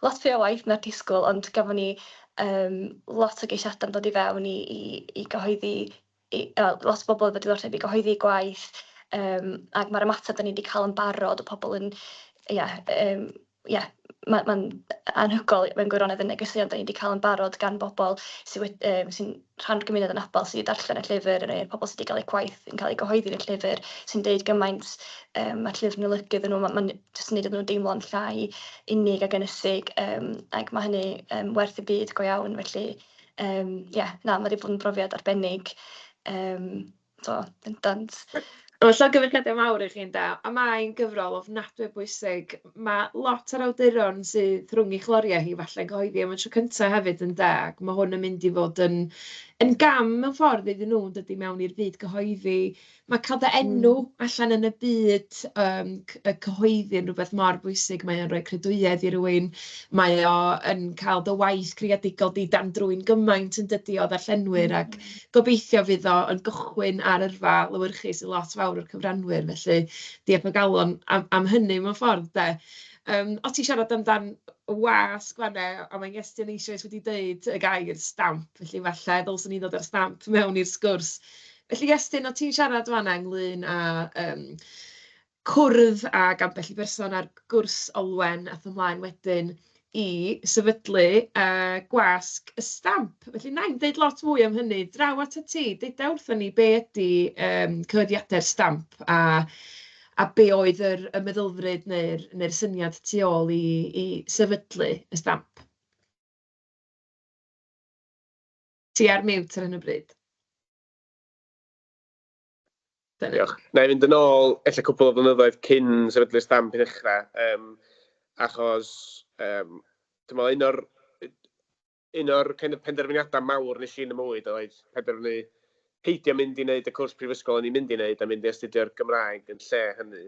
lot fwy o waith na'r disgwyl, ond gafon ni lot o geisiadau yn dod i fewn i gyhoeddi, lot o bobl efo diddordeb i gyhoeddi gwaith, ac mae'r ymateb da ni wedi cael yn barod o pobl yn, ie, ie, mae'n anhygoel mewn gwirionedd y negeseuon da ni wedi cael yn barod gan bobl sy'n rhan o'r gymuned anabl sydd wedi darllen y llyfr, neu pobl sydd wedi cael eu gwaith yn cael ei gyhoeddi yn y llyfr, sy'n deud gymaint mae'r llyfr yn olygu iddyn nhw, mae'n jyst yn neud iddyn nhw deimlo'n llai unig ac ynysig, ac mae hynny werth y byd go iawn, felly ie, na, mae wedi bod yn brofiad arbennig, so bendant. Wel, llongyfarchiadau mawr i chi ynde, a mae'n gyfrol ofnadwy o bwysig. Mae lot o'r awduron sydd rhwng ei chloriau hi falle'n cyhoeddi am y tro cynta hefyd ynde, ac ma' hwn yn mynd i fod yn gam mewn ffordd iddyn nhw yn dydy mewn i'r byd cyhoeddi. Mae cael dy enw allan yn y byd y cyhoeddi yn rhywbeth mor bwysig. Mae o'n rhoi credwyedd i rywun, mae o yn cael dy waith creadigol di dan drwy'n gymaint yn dydi o ddarllenwyr, ac gobeithio fydd o yn gychwyn ar yrfa lewyrchus i lot fawr o'r cyfranwyr. Felly diolch o galon am hynny mewn ffordd de. O ti'n siarad amdan y wasg fan'na, a mae Iestyn eisoes wedi deud y gair stamp, felly falle ddylswn ni ddod â'r stamp mewn i'r sgwrs. Felly Iestyn, o ti'n siarad fan'na ynglyn â cwrdd ag ambell i berson ar gwrs Olwen, aeth ymlaen wedyn i sefydlu gwasg y Stamp. Felly wna i'm deud lot mwy am hynny. Draw atat ti, deuda wrthon ni be ydy cyhoeddiadau'r Stamp a be oedd y meddylfryd neu'r syniad tu ôl i sefydlu y Stamp. Ti ar mute ar hyn o bryd. Dyna. Diolch. Na i fynd yn ôl ella cwpl o flynyddoedd cyn sefydlu'r Stamp i ddechrau, achos dwi'n meddwl un o'r kind of penderfyniadau mawr nes i yn y mywyd oedd penderfynu peidio mynd i wneud y cwrs prifysgol o'n i'n mynd i wneud a mynd i astudio'r Gymraeg yn lle hynny.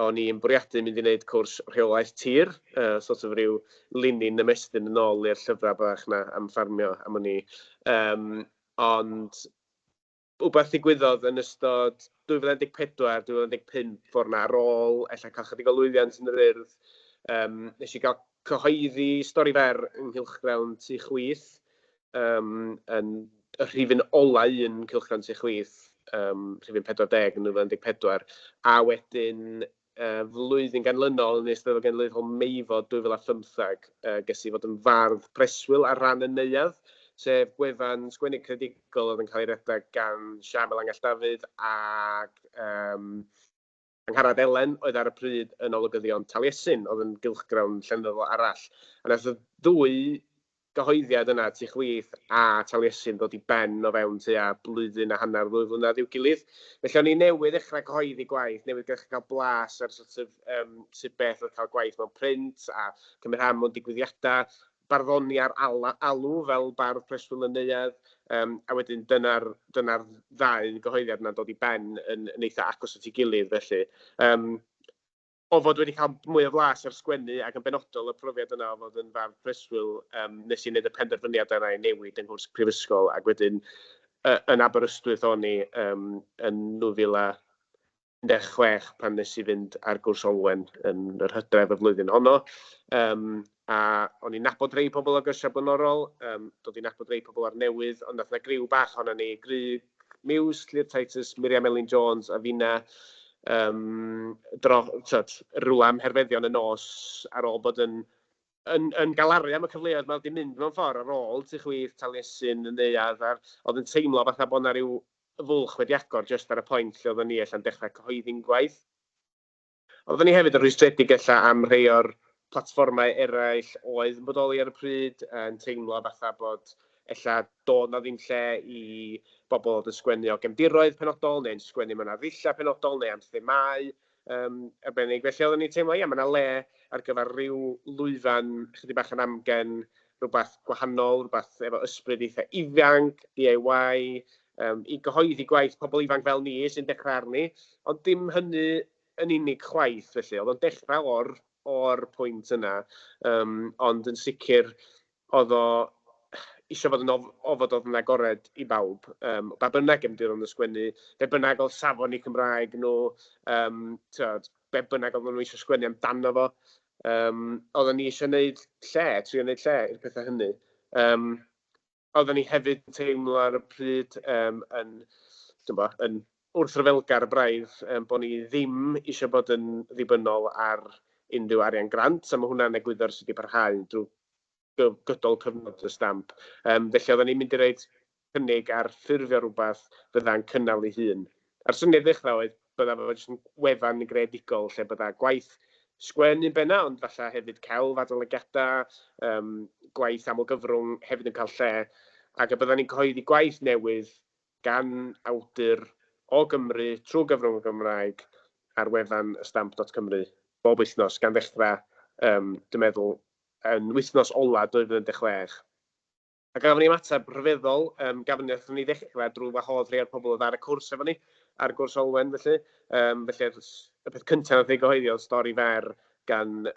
O'n i'n bwriadu mynd i wneud cwrs rheolaeth tir, sort of rhyw linyn ymestyn yn ôl i'r llyfrau bach na am ffarmio am o'n i. Ond wbeth ddigwyddodd yn ystod 2014, 2015 ffordd na ar ôl ella cael chydig o lwyddiant yn yr Urdd, nes i gael cyhoeddi stori fer yng nghylchgrawn Tŷ Chwith, yn y rhifyn ola un cylchgrawn Tŷ Chwith, rhifyn 40 yn 2014, a wedyn flwyddyn ganlynol yn Eisteddfod Genedlaethol Meifod 2015, ges i fod yn fardd preswyl ar ran y neuadd. sef gwefan sgwennu creadigol oedd yn cael ei redeg gan Siân Melangell Dafydd ac Angharad Elen, oedd ar y pryd yn olygyddion Taliesin, oedd yn gylchgrawn llenyddol arall. A nath y ddwy gyhoeddiad yna, Tŷ Chwith a Taliesin, ddod i ben o fewn tua blwyddyn a hanner, ddwy flynedd i'w gilydd. Felly o'n i newydd ddechrau cyhoeddi gwaith, newydd dechrau cael blas ar sort of, sut beth oedd cael gwaith mewn print a cymryd rhan mewn digwyddiadau, barddoni ar alw fel bardd preswyl y neuadd, a wedyn dyna'r dyna ddau gyhoeddiad yna'n dod i ben yn eitha agos at ei gilydd felly. O fod wedi cael mwy o flas ar sgwennu ac yn benodol y profiad yna o fod yn fardd preswyl, nes i wneud y penderfyniad yna i newid yng nghwrs prifysgol ac wedyn yn Aberystwyth o'n i yn 2016 pan nes i fynd ar gwrs Olwen yn yr hydref y flwyddyn honno. A o'n i'n nabod rhai pobl o gyrsiau blaenorol, dod i nabod rhai pobl ar newydd, ond nath 'na griw bach ohonon ni, Grug Muse, Llŷr Titus, Miriam Elin Jones a finna, dro, tyd, rywle am herfeddion y nos ar ôl bod yn galaru am y cyfleoedd 'ma wedi mynd mewn ffordd ar ôl Tŷ Chwith, Taliesin, y Neuadd, a'r, oedd yn teimlo fatha bod 'na ryw fwlch wedi agor jyst ar y pwynt lle oeddwn ni ella'n dechrau cyhoeddi'n gwaith. Oeddwn ni hefyd yn rhwystredig ella am rhai o'r platfformau eraill oedd yn bodoli ar y pryd, yn teimlo fatha bod ella doedd 'na ddim lle i bobl oedd yn sgwennu o gefndiroedd penodol, neu'n sgwennu mewn arddulliau penodol, neu am themâu arbennig. Felly oeddwn ni'n teimlo, ia, mae 'na le ar gyfer rhyw lwyfan chydig bach yn amgen, rhywbeth gwahanol, rhywbeth efo ysbryd eitha ifanc, DIY, i gyhoeddi gwaith pobl ifanc fel ni sy'n dechrau arni, ond dim hynny yn unig chwaith, felly. Oedd o'n dechrau o'r pwynt yna, ond yn sicr oedd o eisiau fod yn ofod oedd yn agored i bawb. Ba bynnag gefndir oedd yn sgwennu, be bynnag oedd safon eu Cymraeg nhw, tibod, be bynnag oedden nhw eisiau sgwennu amdano fo. Oedden ni eisiau gwneud lle, trio gwneud lle i'r pethau hynny. Oedden ni hefyd yn teimlo ar y pryd yn, dwi'm bo, yn wrthryfelgar braidd, bod ni ddim eisiau bod yn ddibynnol ar unrhyw arian grant, a mae hwnna'n egwyddor sydd wedi parhau drwy gydol cyfnod y Stamp. Felly oedden ni'n mynd i roid cynnig ar ffurfio rhywbeth fydda'n cynnal ei hun. A'r syniad ddechrau oedd bydda fo jyst yn wefan greadigol lle bydda gwaith sgwennu'n benna, ond falle hefyd celf, adolygiadau, gwaith amlgyfrwng hefyd yn cael lle, ac y bydda ni'n cyhoeddi gwaith newydd gan awdur o Gymru trwy gyfrwng y Gymraeg ar wefan ystamp.cymru bob wythnos, gan ddechrau, dwi'n meddwl, yn wythnos ola 2016. A gafon ni ymateb rhyfeddol. Gafon ni, wnaethon ni ddechrau drwy wahodd rhai o'r pobl oedd ar y cwrs efo ni, ar gwrs Olwen felly. Felly y peth cyntaf nath ei gyhoeddi oedd stori fer gan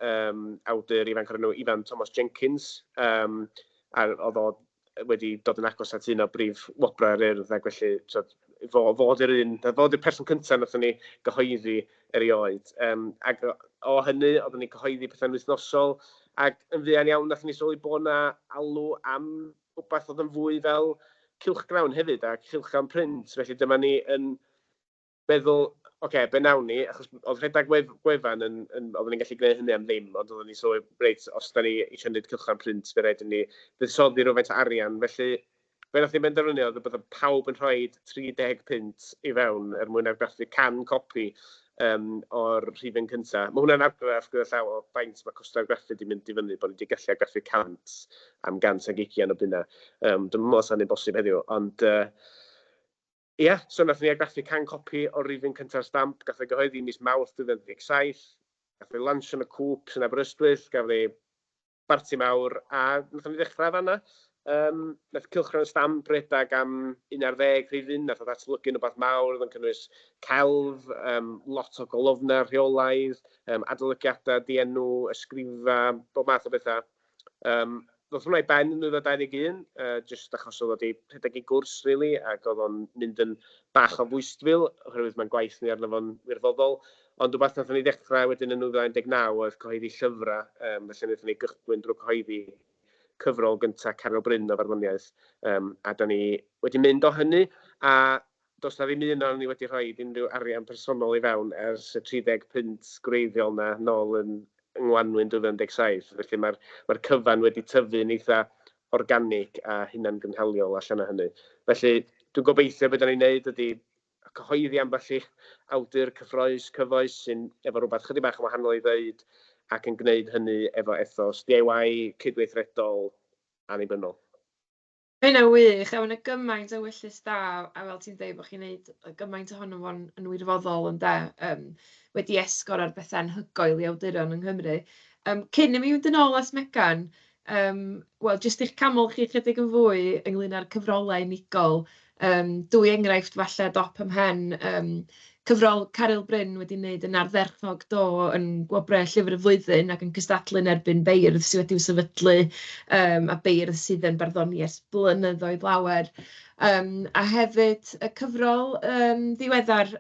awdur ifanc o'r enw Ifan Thomas Jenkins. A oedd o wedi dod yn agos at un o brif wobrau'r Urdd, ac felly tibod, fo oedd yr un, fo oedd y person cyntaf wnaethon ni gyhoeddi erioed. Ac o hynny, oeddwn ni'n cyhoeddi pethau'n wythnosol, ac yn fuan iawn wnaethon ni sylwi bod 'na alw am wbath oedd yn fwy fel cylchgrawn hefyd, a cylchgrawn print. Felly dyma ni yn meddwl, oce, okay, be nawn ni, achos oedd rhedeg gwefan oedden ni'n gallu gwneud hynny am ddim, ond oedden ni'n sylwi, reit, os da ni eisiau gwneud cylchgrawn print, fe raid i ni fuddsoddi rhywfaint o arian. Felly, be nath ni benderfynu oedd y bydde pawb yn rhoi 30 punt i fewn er mwyn argraffu 100 copi o'r rhifyn cyntaf. Mae hwnna'n argraff gyda llaw o faint mae costau argraffu wedi mynd i fyny, bod ni wedi gallu argraffu 100 am 120 o bunna. Dwi'm yn meddwl 'sa hynny'n bosib heddiw, ond ia, so nath ni argraffu 100 copi o'r rhifyn cyntaf Stamp, gath ei gyhoeddi mis Mawrth 2017, gath ei lansio yn y Cŵps yn Aberystwyth, gafodd ei barti mawr, a wnaethon ni ddechrau fan'na. Nath Cylchgrawn Stamp redeg am 11 rhifyn, nath o ddatblygu'n rhywbeth mawr, oedd yn cynnwys celf, lot o golofnau rheolaidd, adolygiadau dienw, ysgrifau, bob math o bethau. Ddoth hwnna i ben yn 2021, jyst achos oedd o wedi rhedeg ei gwrs, really, ac oedd o'n mynd yn bach o fwystfil, oherwydd mae'n gwaith ni arno fo'n wirfoddol. Ond rhywbeth wnaethon ni ddechrau wedyn yn 2019 oedd cyhoeddi llyfrau, felly wnaethon ni gychwyn drwy cyhoeddi cyfrol gyntaf Caryl Bryn o farddoniaeth, a da ni wedi mynd o hynny, a does na ddim un ohonon ni wedi rhoi unrhyw arian personol i fewn ers y 30 punt gwreiddiol na nôl yng Ngwanwyn 2017, felly mae'r cyfan wedi tyfu'n eitha organig a hunangynhaliol allan o hynny. Felly, dwi'n gobeithio beth da ni'n neud ydy cyhoeddi ambell i awdur cyffrous cyfoes sy'n efo rhywbeth chydig bach yn wahanol i ddeud ac yn gwneud hynny efo ethos DIY, cydweithredol, annibynnol. Mae hynna'n wych, a ma' 'na gymaint o ewyllys da, a fel ti'n deud, bod chi'n wneud gymaint ohono fo'n yn wirfoddol ynde, wedi esgor ar bethau anhygoel i awduron yng Nghymru. Cyn i mi fynd yn ôl at Megan, wel jyst i'ch canmol chi chydig yn fwy ynglyn â'r cyfrolau unigol, dwy enghraifft falle dop 'y mhen, cyfrol Caryl Bryn wedi wneud yn ardderchog do yn Gwobrau Llyfr y Flwyddyn ac yn cystadlu yn erbyn beirdd sydd wedi'w sefydlu, a beirdd sydd yn barddoni ers blynyddoedd lawer. A hefyd y cyfrol ddiweddar,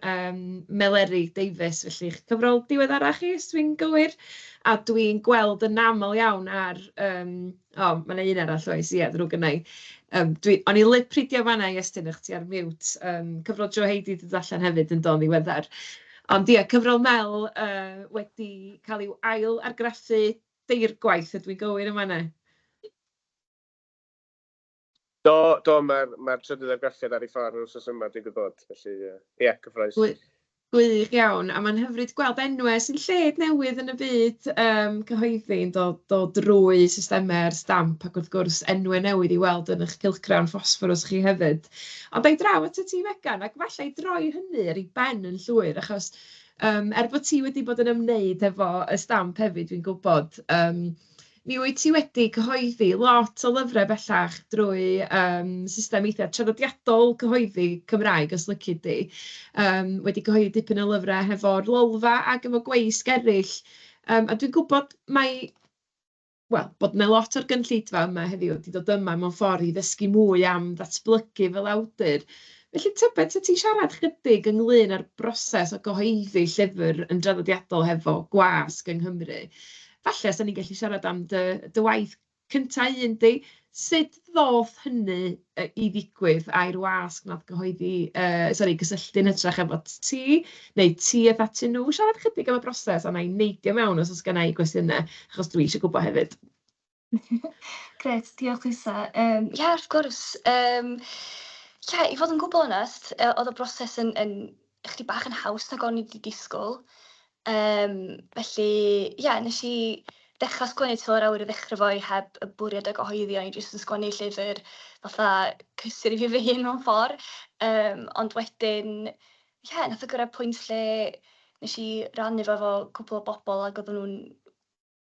Meleri Davies, felly eich cyfrol diweddara chi, os dwi'n gywir? A dwi'n gweld yn aml iawn ar... o, ma' 'na un arall oes, ie, ddrwg gynna i. O'n i'n lip-readio fan'na Iestyn, o'ch ti ar mute. Cyfrol Jo Hey 'di dod allan hefyd yn do'n ddiweddar. Ond ie, cyfrol Mel wedi cael i'w ail argraffu deirgwaith, ydw i'n gywir yn fan'na? Do, do, mae'r trydydd argraffiad ar ei ffordd yr wythnos yma, dwi'n gwybod. Felly, ie, cyffrous. Gwych iawn, a mae'n hyfryd gweld enwau sy'n lled newydd yn y byd cyhoeddi yn dod dod drwy systemau'r Stamp, ac wrth gwrs enwau newydd i weld yn eich cylchgrawn Ffosfforws chi hefyd. Ond a'i draw atat ti, Megan, ac falle i droi hynny ar ei ben yn llwyr, achos er bod ti wedi bod yn ymwneud efo y Stamp hefyd, dwi'n gwybod, mi wyt ti wedi cyhoeddi lot o lyfrau bellach drwy system eitha traddodiadol cyhoeddi Cymraeg, os lici di. Wedi cyhoeddi dipyn o lyfrau hefo'r Lolfa ac efo gweisg eraill. A dwi'n gwybod mai, wel, bod 'na lot o'r gynulleidfa yma heddiw wedi dod yma mewn ffordd i ddysgu mwy am ddatblygu fel awdur. Felly tybed 'sa ti'n siarad chydig ynglyn â'r broses o gyhoeddi llyfr yn draddodiadol hefo gwasg yng Nghymru. Falle 'sa ni'n gallu siarad am dy dy waith cynta un di. Sut ddoth hynny i ddigwydd, ai'r wasg wnaeth gyhoeddi, sori, gysylltu yn hytrach efo ti, neu ti aeth atyn nhw? Siarad chydig am y broses, a wna i neidio mewn os oes genna i gwestiynau, achos dwi eisiau gwybod hefyd. Grêt, diolch Lisa. Ie, wrth gwrs. Ie, i fod yn gwbl onest, oedd y broses yn ychydig bach yn haws nag o'n i wedi disgwyl. Felly, ie, wnes i dechrau sgwennu Tu Ôl i'r Awyr i ddechrau fo i heb y bwriad o gyhoeddi, o'n i jyst yn sgwennu llyfr fatha cysur i fi fy hun mewn ffordd. Ond wedyn, ie, wnaeth o gyrraedd pwynt lle wnes i rannu fo efo cwpl o bobl ac oedden nhw'n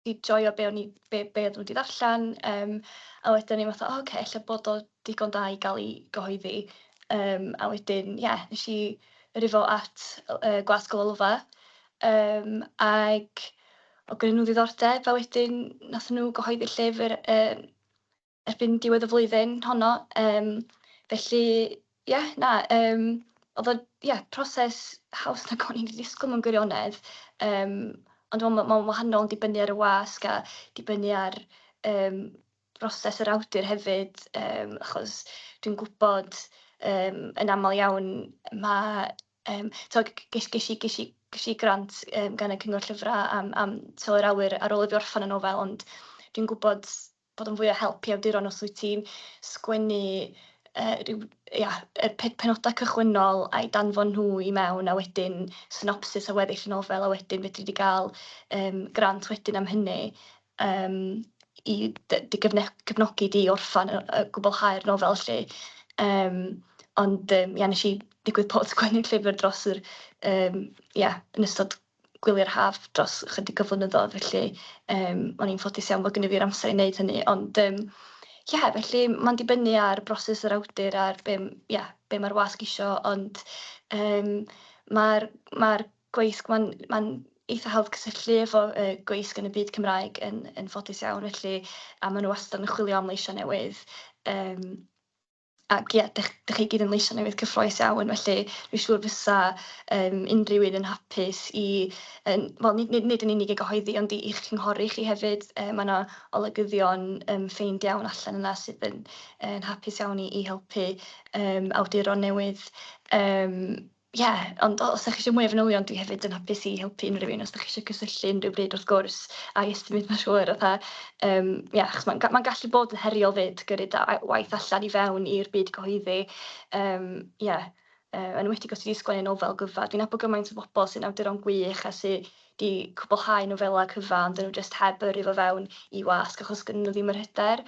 'di joio be o'n i be oedden nhw 'di ddarllen. A wedyn o'n i fatha, "O ocê, ella bod o digon da i gael ei gyhoeddi." A wedyn, ie, wnes i yrru fo at Gwasg y Lolfa, ac oedd gennyn nhw ddiddordeb, a wedyn wnaethon nhw gyhoeddi'r llyfr erbyn diwedd y flwyddyn honno. Felly, ie, na, oedd o, ie, proses haws nag o'n i'n ddisgwyl mewn gwirionedd. Ond dwi'n meddwl mae'n wahanol yn dibynnu ar y wasg a dibynnu ar broses yr awdur hefyd, achos dwi'n gwybod yn aml iawn ma'... Tibod, ges i grant gan y Cyngor Llyfrau am Tu Ôl i'r Awyr ar ôl i fi orffen y nofel, ond dwi'n gwybod bod o'n fwy o help i awduron os wyt ti'n sgwennu rhyw, ia, y penodau cychwynnol a'i danfon nhw i mewn, a wedyn synopsis o weddill y nofel, a wedyn fedri di gael grant wedyn am hynny i dy gefnogi di i orffen y gwblhau'r nofel 'lly. Ond ia, wnes i digwydd bod sgwennu'r llyfr dros yr, ia, yn ystod gwyliau'r haf dros ychydig o flynyddoedd, felly o'n i'n ffodus iawn bod gynna fi'r amser i wneud hynny. Ond ie, felly mae'n dibynnu ar broses yr awdur a'r be, ia, be mae'r wasg isio, ond mae'r gweisg, mae'n eitha hawdd cysylltu efo gweisg yn y byd Cymraeg yn ffodus iawn, felly, a maen nhw wastad yn chwilio am leisiau newydd. Ac ie, dach chi gyd yn leisiau newydd cyffrous iawn, felly dwi'n siŵr fysa unrhyw un yn hapus i, yn, wel, nid yn unig i gyhoeddi, ond i'ch cynghori chi hefyd. Mae 'na olygyddion ffeind iawn allan yna sydd yn hapus iawn i helpu awduron newydd. Ie, ond os ydych chi eisiau mwy o fanylion, dwi hefyd yn hapus i helpu unrhyw un os ydych chi eisiau cysylltu unrhyw bryd wrth gwrs, a Iestyn mynd, mae'n siŵr, fatha, ie, achos mae'n gallu bod yn heriol 'fyd gyrru dy waith allan i fewn i'r byd cyhoeddi. Ie, yn enwedig os ti 'di sgwennu nofel gyfa. Dwi'n nabod gymaint o bobl sy'n awduron gwych a sy 'di cwblhau nofelau cyfa, ond 'dyn nhw jyst heb yrru fo fewn i wasg achos gynnon nhw ddim yr hyder.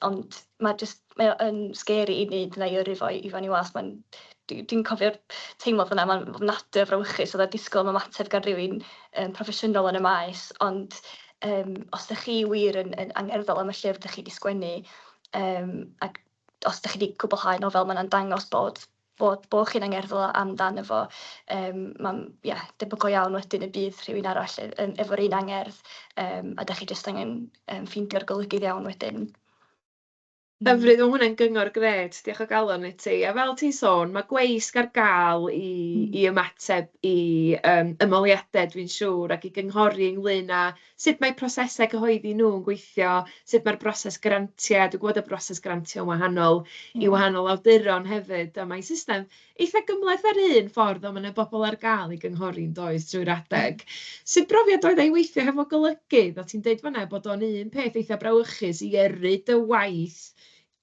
Ond ma' jyst, mae o yn scary i wneud 'na, i yrru fo i fewn i wasg. Dwi'n cofio'r teimlad yna, mae'n ofnadwy o frawychus, oedd disgwyl am ymateb gan rywun proffesiynol yn y maes, ond os ydych chi wir yn angerddol am y llyfr dych chi 'di sgwennu, ac os ydych chi 'di cwblhau nofel, mae'n dangos bod chi'n angerddol amdano fo. Mae'n, ie, debygol iawn wedyn y bydd rhywun arall efo'r un angerdd, a dych chi jyst angen ffeindio'r golygydd iawn wedyn. Hyfryd, mae hwnna'n gyngor grêt, diolch o galon i ti. A fel ti'n sôn, mae gweisg ar gael i ymateb i ymholiadau, dwi'n siŵr, ac i gynghori ynglyn â sut mae prosesau cyhoeddi nhw yn gweithio, sut mae'r broses grantiau. Dwi'n gwybod y broses grantio yn wahanol i wahanol awduron hefyd, a mae'n system eitha gymhleth ar un ffordd, ond ma' 'na bobl ar gael i gynghori yn does trwy'r adeg. Sut brofiad oedd e i weithio hefo golygydd? O ti'n deud fan'na bod o'n un peth eitha brawychus i yrru dy waith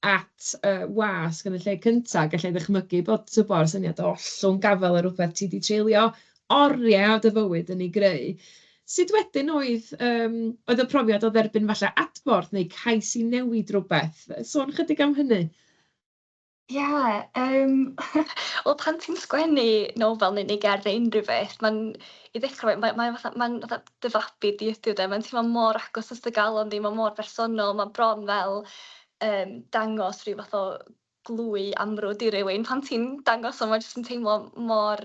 at wasg yn y lle cynta. Galla i ddychmygu bod, tibod, y syniad o ollwng gafael ar rywbeth ti 'di treulio oriau o dy fywyd yn ei greu. Sut wedyn oedd y profiad o dderbyn falle adborth neu cais i newid rywbeth? Sôn chydig am hynny. Ie, wel, pan ti'n sgwennu nofel neu gerdd neu unrhyw beth, mae'n, i ddechrau, mae'n fatha dy fabi di ydyw de, mae'n teimlo mor agos at dy galon di, mae'n mor bersonol, mae'n bron fel dangos rhyw fath o glwy amrwd i rywun. Pan ti'n dangos o, mae'n jyst yn teimlo mor,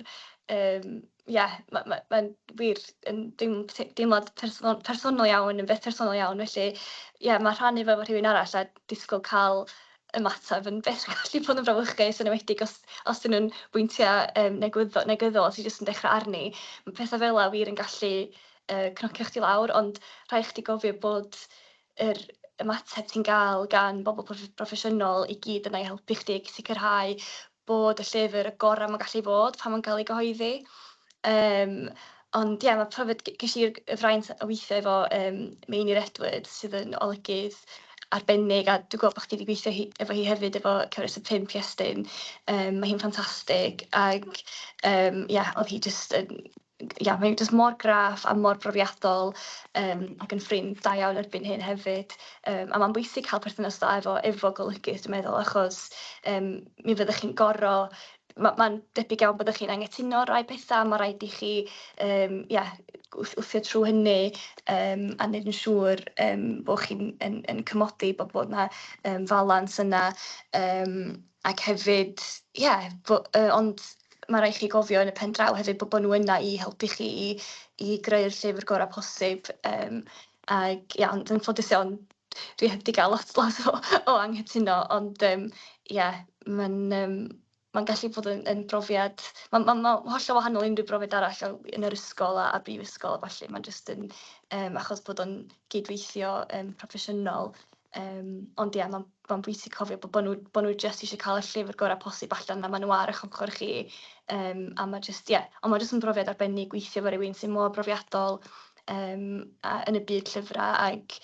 ie, mae'n wir yn deimlad personol iawn, yn beth personol iawn, felly ie, mae rhannu fo efo rhywun arall a disgwyl cael ymateb yn beth sy'n gallu bod yn frawychus, yn enwedig os dyn nhw'n bwyntiau negyddol a ti jyst yn dechrau arni. Mae pethau fel 'na wir yn gallu cnocio chdi lawr, ond rhaid chdi gofio bod yr ymateb ti'n gael gan bobl proffesiynol i gyd yna i helpu chdi sicrhau bod y llyfr y gorau mae'n gallu fod pan mae'n cael ei gyhoeddi. Ond ie, mae profiad, ges i'r y fraint o weithio efo Meinir Edwards, sydd yn olygydd arbennig, a dwi'n gwybod bod chdi wedi gweithio efo hi hefyd efo Cyfres y Pump, Iestyn. Mae hi'n ffantastig, ac ie, oedd hi jyst yn, ia, mae hi jyst mor graff a mor brofiadol, ac yn ffrind da iawn erbyn hyn hefyd. A mae'n bwysig cael perthynas da efo golygydd, dwi'n meddwl, achos mi fyddwch chi'n mae'n debyg iawn byddwch chi'n anghytuno ar rai pethau, mae rhaid i chi ia, wthio trwy hynny a wneud yn siŵr bod chi'n yn cymodi bod 'na falans yna. Ac hefyd, ie, ond mae rhaid chi gofio yn y pen draw hefyd bod nhw yna i helpu chi i greu'r llyfr gorau posib. Ac ia, ond yn ffodus iawn, dwi heb 'di gael lot, lot o anghytuno, ond ie, mae'n gallu bod yn brofiad, mae'n ma hollol wahanol i unrhyw brofiad arall yn yr ysgol a brifysgol a ballu. Mae'n jyst yn, achos bod o'n gydweithio proffesiynol. Ond ie, mae'n bwysig cofio bod nhw jyst eisiau cael y llyfr gorau posib allan, a maen nhw ar eich ochr chi. A mae jyst, ie, ond mae jyst yn brofiad arbennig gweithio efo rhywun sy'n mor brofiadol a, yn y byd llyfrau, ac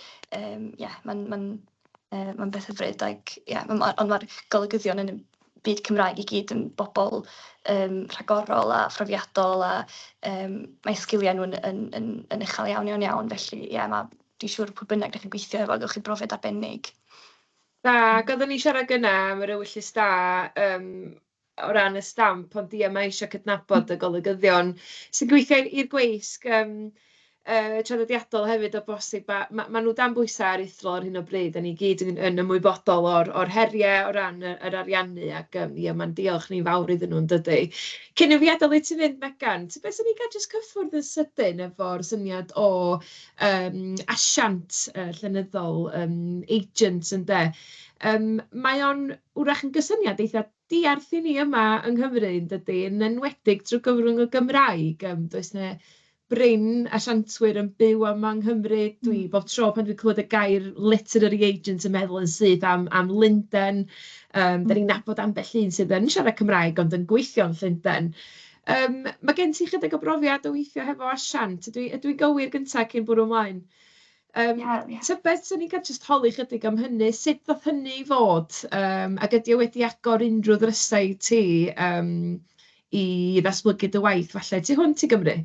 ie, mae'n beth hyfryd, ac ie, ond mae'r golygyddion yn y byd Cymraeg i gyd yn bobl rhagorol a phrofiadol, a mae sgiliau nhw yn uchel iawn, iawn, iawn, felly ie, dwi'n siŵr pwy bynnag ydych chi'n gweithio efo, gewch chi brofiad arbennig. Da, ac oedden ni'n siarad gynna am yr ewyllys da o ran y stamp, ond ie, mae eisiau cydnabod y golygyddion sy'n gweithio i'r gweisg traddodiadol hefyd o bosib, a ma' nhw dan bwysau aruthrol ar hyn o bryd, a ni gyd yn ymwybodol o'r heriau o ran yr ariannu, ac ie, mae'n diolch ni'n fawr iddyn nhw, yn dydi. Cyn i fi adael i ti fynd, Megan, tybed 'sen ni'n cael jyst cyffwrdd yn sydyn efo'r syniad o asiant llenyddol, agent ynde. Mae o'n wrach yn gysyniad eitha diarth i ni yma yng Nghymru, yn dydi, yn enwedig drwy gyfrwng y Gymraeg. Does 'na brin asiantwyr yn byw yma yng Nghymru. Dwi bob tro pan dwi'n clywed y gair literary agent yn meddwl yn syth am Lundain. Dan ni'n nabod ambell un sydd yn siarad Cymraeg ond yn gweithio yn Llundain. Mae gen ti chydig o brofiad o weithio hefo asiant. Ydw i'n gywir gyntaf cyn bwrw ymlaen? Ie. Tybed 'swn i'n cael jyst holi chydig am hynny. Sut ddoth hynny i fod? Ac ydy o wedi agor unrhyw ddrysau i ti i ddatblygu dy waith falle tu hwnt i Gymru?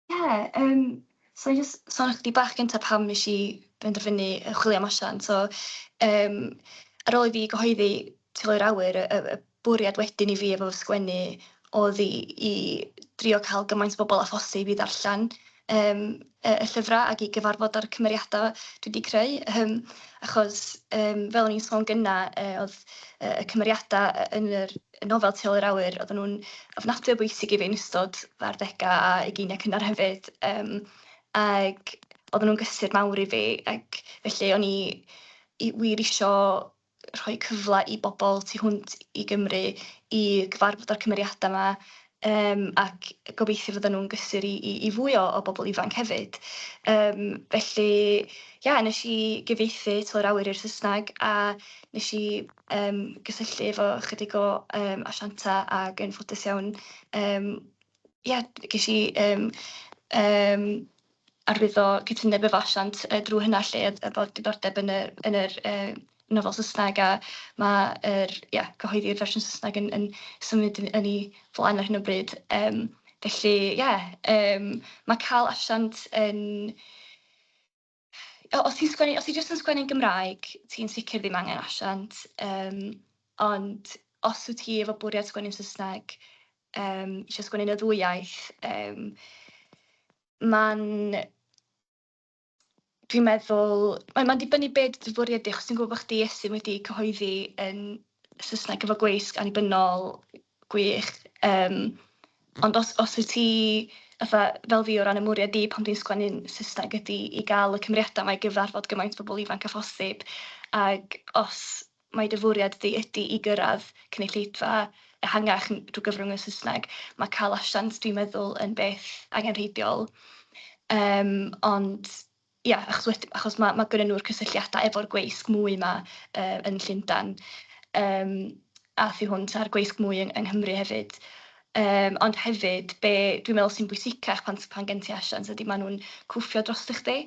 Ie, so i jyst sôn chydig bach gyntaf pam wnes i benderfynu chwilio am asiant. So, ar ôl i fi gyhoeddi Tu ôl i'r Awyr, y bwriad wedyn i fi efo fy sgwennu oedd i drio cael gymaint o bobl â phosib i ddarllen y llyfrau ac i gyfarfod â'r cymeriadau dwi 'di creu. Achos fel o'n i'n sôn gynna, oedd y cymeriadau yn yr nofel Tu ôl i'r Awyr, oedden nhw'n ofnadwy o bwysig i fi yn ystod fy arddegau a ugeiniau cynnar hefyd. Ac oedden nhw'n gysur mawr i fi, ac felly o'n i wir isio rhoi cyfle i bobl tu hwnt i Gymru i gyfarfod â'r cymeriadau 'ma, ac gobeithio fydden nhw'n gysur i fwy o bobl ifanc hefyd. Felly, ia, wnes i gyfieithu Tu ôl i'r Awyr i'r Saesneg a wnes i gysylltu efo chydig o asiantau ac yn ffodus iawn, ia, ges i arwyddo cytundeb efo asiant drwy hynna 'lly, efo diddordeb yn yr nofel Saesneg, a mae'r, ia, cyhoeddi'r fersiwn Saesneg yn symud yn ei flaen ar hyn o bryd. Felly, ie, mae cael asiant yn... Os ti jyst yn sgwennu'n Gymraeg, ti'n sicr ddim angen asiant. Ond os wyt ti efo bwriad sgwennu'n Saesneg, isio sgwennu yn y ddwy iaith, mae'n... Dwi'n meddwl, mae'n dibynnu be 'di dy fwriad di, achos dwi'n gwybod bod chdi, Iestyn, wedi cyhoeddi yn Saesneg efo gweisg annibynnol gwych. Ond os wyt ti, fatha, fel fi o ran y mwriad i pan dwi'n sgwennu'n Saesneg ydy i gael y cymeriadau 'ma i gyfarfod gymaint o bobl ifanc â phosib, ac os mai dy fwriad di ydy i gyrraedd cynulleidfa ehangach drwy gyfrwng y Saesneg, mae cael asiant, dwi'n meddwl, yn beth angenrheidiol. Ond ia, achos ma' gynnon nhw'r cysylltiadau efo'r gweisg mwy 'ma yn Llundain, a thu hwnt a'r gweisg mwy yng Nghymru hefyd. Ond hefyd, be dwi'n meddwl sy'n bwysicach pan gen ti asiant ydy maen nhw'n cwffio drosto chdi.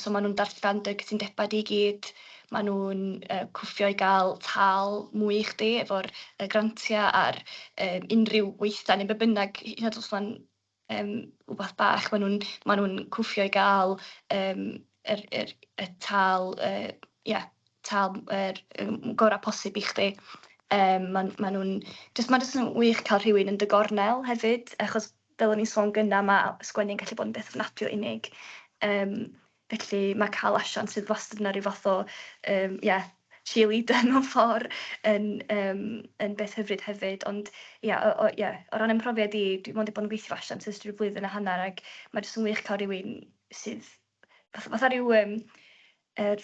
So maen nhw'n darllen dy gytundebau di i gyd, maen nhw'n cwffio i gael tâl mwy i chdi efo'r grantiau a'r unrhyw weithdai neu be bynnag, hyd yn oed os ma'n rywbeth bach, maen nhw'n cwffio i gael yr tâl, ia, tâl yr gorau posib i chdi. Maen nhw'n... Jyst, mae jyst yn wych cael rhywun yn dy gornel hefyd, achos fel o'n i'n sôn gynna, mae sgwennu'n gallu bod yn beth ofnadwy o unig. Felly mae cael asiant sydd wastad yna rhyw fath o yeah, cheerleader mewn ffordd yn beth hyfryd hefyd. Ond ia, yeah, o ran 'y mhrofiad i, dwi mond 'di bod yn gweithio efo asiant ers rhyw blwyddyn a hanner ac mae jyst yn wych cael rhywun sydd fatha rhyw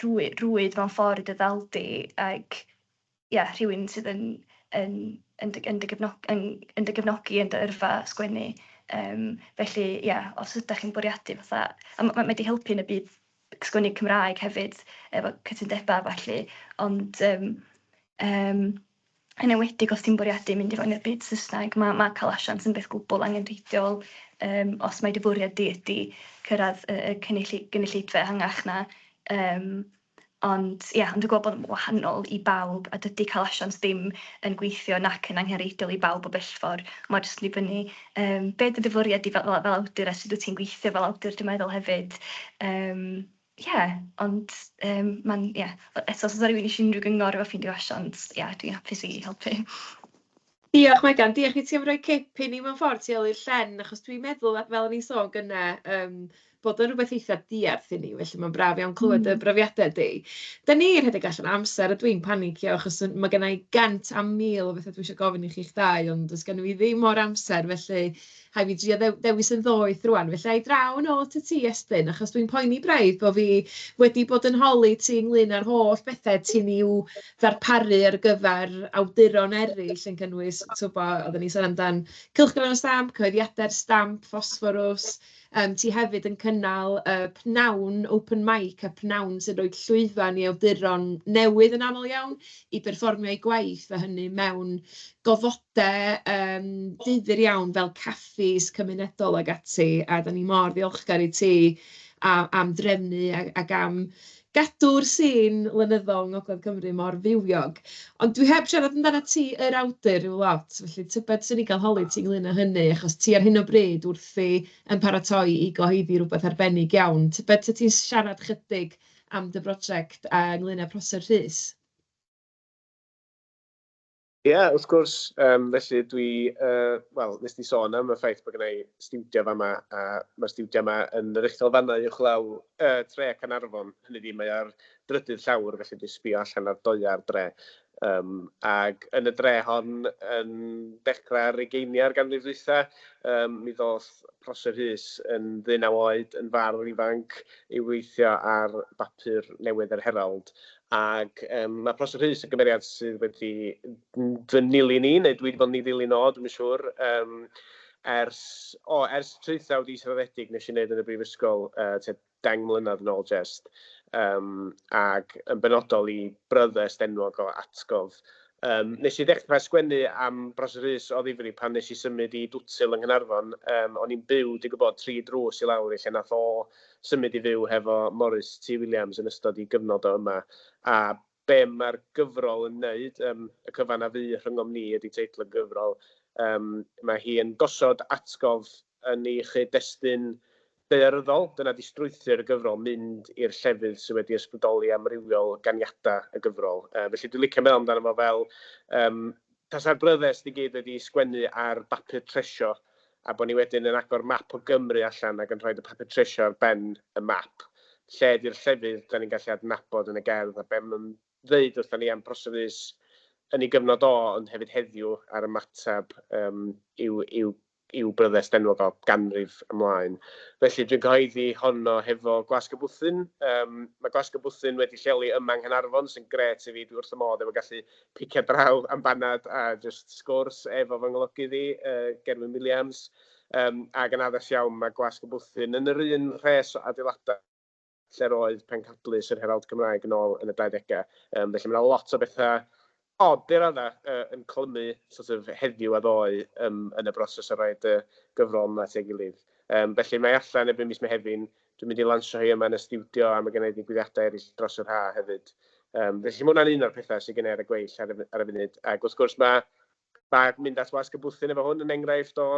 rwyd mewn ffordd i dy ddal di ac ia, rhywun sydd yn dy gefnogi yn dy yrfa sgwennu. Felly, ia, os ydych chi'n bwriadu fatha... A mae 'di helpu yn y byd sgwennu Cymraeg hefyd efo cytundebau a ballu, ond yn enwedig os ti'n bwriadu mynd i fewn i'r byd Saesneg, ma' cael asiant yn beth gwbl angenrheidiol os mai dy fwriad di ydy cyrraedd y gynulleidfa ehangach 'na. Ond ia, ond dwi'n gwybod bod o'n wahanol i bawb a dydy cael asiant ddim yn gweithio nac yn angenrheidiol i bawb o bell ffordd. Mae jyst yn dibynnu be 'di dy fwriad di fel awdur a sut wyt ti'n gweithio fel awdur, dwi'n meddwl hefyd. Ie, ond mae'n, ie, eto os oes rhywun eisiau unrhyw gyngor efo ffeindio asiant, ie, dwi'n hapus i helpu. Diolch Megan, diolch i ti am roi cip i ni mewn ffordd tu ôl i'r llen, achos dwi'n meddwl, fel o'n i'n sôn gynna, bod o'n rywbeth eitha diarth i ni, felly mae'n braf iawn clywed dy brofiadau di. Dan ni'n rhedeg allan o amser a dwi'n panicio achos ma' genna i gant a mil o betha dwi isio gofyn i chi'ch dau, ond does genna fi ddim o'r amser, felly rhaid fi drio dewis yn ddoeth rŵan. Felly a i draw yn ôl atat ti Iestyn, achos dwi'n poeni braidd bod fi wedi bod yn holi ti ynglyn â'r holl bethe ti'n i'w ddarparu ar gyfer awduron eraill yn cynnwys Tibod, oedden ni'n sôn amdan Cylchgrawn y Stamp, Cyhoeddiadau'r Stamp, Ffosfforws. Ti hefyd yn cynnal pnawn open mic a pnawn sy'n rhoi llwyfan i awduron newydd yn aml iawn i berfformio eu gwaith, a hynny mewn gofodau difyr iawn fel caffis cymunedol ac ati. A dan ni mor ddiolchgar i ti am drefnu ac am gadw'r sîn lenyddol yng Ngogledd Cymru mor fywiog. Ond dwi heb siarad amdanat ti, yr awdur, ryw lot, felly tybed 'swn i'n cael holi ti ynglyn â hynny, achos ti ar hyn o bryd wrthi yn paratoi i gyhoeddi rywbeth arbennig iawn. Tybed 'sa ti'n siarad chydig am dy brosiect a ynglyn â Prosser Rhys? Ie, wrth gwrs. Felly dwi, wel, nes di sôn am y ffaith bod gynna i stiwdio fama, a mae'r stiwdio yma yn yr uchelfannau uwchlaw tre Caernarfon. Hynny ydi, mae ar drydydd llawr, felly dwi'n sbio allan ar doeau'r dre. Ac yn y dre hon, yn dechrau'r ugeiniau'r ganrif ddwytha, mi ddoth Prosser Rhys yn ddeunaw oed, yn fardd ifanc, i weithio ar bapur newydd yr Herald. Ac mae Prosser Rhys yn gymeriad sydd wedi fy nilyn i, neu dwi wedi bod yn ei ddilyn o, dwi'm yn siŵr, ers, o, ers traethawd israddedig nes i wneud yn y brifysgol tua 10 mlynedd yn ôl jest, ac yn benodol i bryddest enwog o Atgof. Nes i ddechrau sgwennu am Prosser Rhys o ddifri pan nes i symud i Dwtil yng Nghaernarfon. O'n i'n byw, dwi'n gwybod, 3 drws i lawr i lle nath o symud i fyw hefo Morris T Williams yn ystod ei gyfnod o yma. A be mae'r gyfrol yn wneud, Y Cyfan a Fu Rhyngom Ni ydy teitl y gyfrol, mae hi yn gosod atgof yn ei chyd-destun daearyddol. Dyna 'di strwythur y gyfrol, mynd i'r llefydd sydd wedi ysbrydoli amrywiol ganiadau y gyfrol. Felly dwi'n licio meddwl amdano fo fel tasa'r bryddest i gyd wedi sgwennu ar bapur tresio, a bod ni wedyn yn agor map o Gymru allan ac yn rhoi y papur tresio ar ben y map. Lle ydy'r llefydd dan ni'n gallu adnabod yn y gerdd a be maen nhw'n ddeud wrthon ni am Prosser Rhys yn ei gyfnod o, ond hefyd heddiw a'r ymateb i'w, i'w, i'w bryddest enwog o ganrif ymlaen. Felly dwi'n cyhoeddi honno hefo Gwasg y Bwthyn. Mae Gwasg y Bwthyn wedi lleoli yma yng Nghaernarfon, sy'n grêt i fi. Dwi wrth y modd efo gallu picio draw am banad a jyst sgwrs efo fy ngolygydd i, Gerwyn Wiliams. Ac yn addas iawn, mae Gwasg y Bwthyn yn yr un rhes o adeiladau lle'r oedd pencadlys yr Herald Cymraeg yn ôl yn y 20au. Felly mae yna lot o bethau od i raddau yn clymu sort of, heddiw a ddoe yn y broses o roid y gyfrol yma at ei gilydd. Felly mae allan erbyn mis Mehefin. Dwi'n mynd i lansio hi yma yn y stiwdio a mae gen i ddigwyddiadau eraill dros yr ha hefyd. Felly mae hwnna'n un o'r pethau sydd gen i ar y gweill ar y funud. Ac wrth gwrs mae mynd at Wasg y Bwthyn efo hwn yn enghraifft o,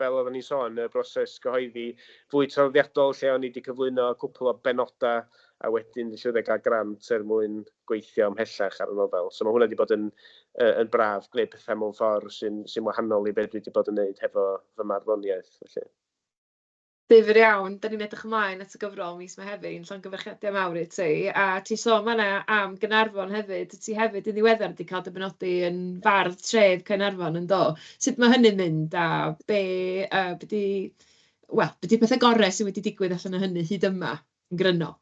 fel oeddwn ni'n sôn, y broses gyhoeddi fwy traddodiadol lle o'n i wedi cyflwyno cwpl o benodau a wedyn wedi llwyddo i gael grant er mwyn gweithio ymhellach ar y nofel. So mae hwnna wedi bod yn braf, gwneud pethau mewn ffordd sy'n wahanol i beth dwi wedi bod yn wneud hefo fy marddoniaeth. Felly. Difyr iawn. Dan ni'n edrych ymlaen at y gyfrol mis Mehefin. Llongyfarchiadau mawr i ti. A ti'n sôn fan'na am Gaernarfon hefyd. Ti hefyd yn ddiweddar 'di cael dy benodi yn fardd tref Caernarfon, yn do? Sut mae hynny'n mynd a be be 'di, wel, be 'di pethau gorau sydd wedi digwydd allan o hynny hyd yma, yn gryno?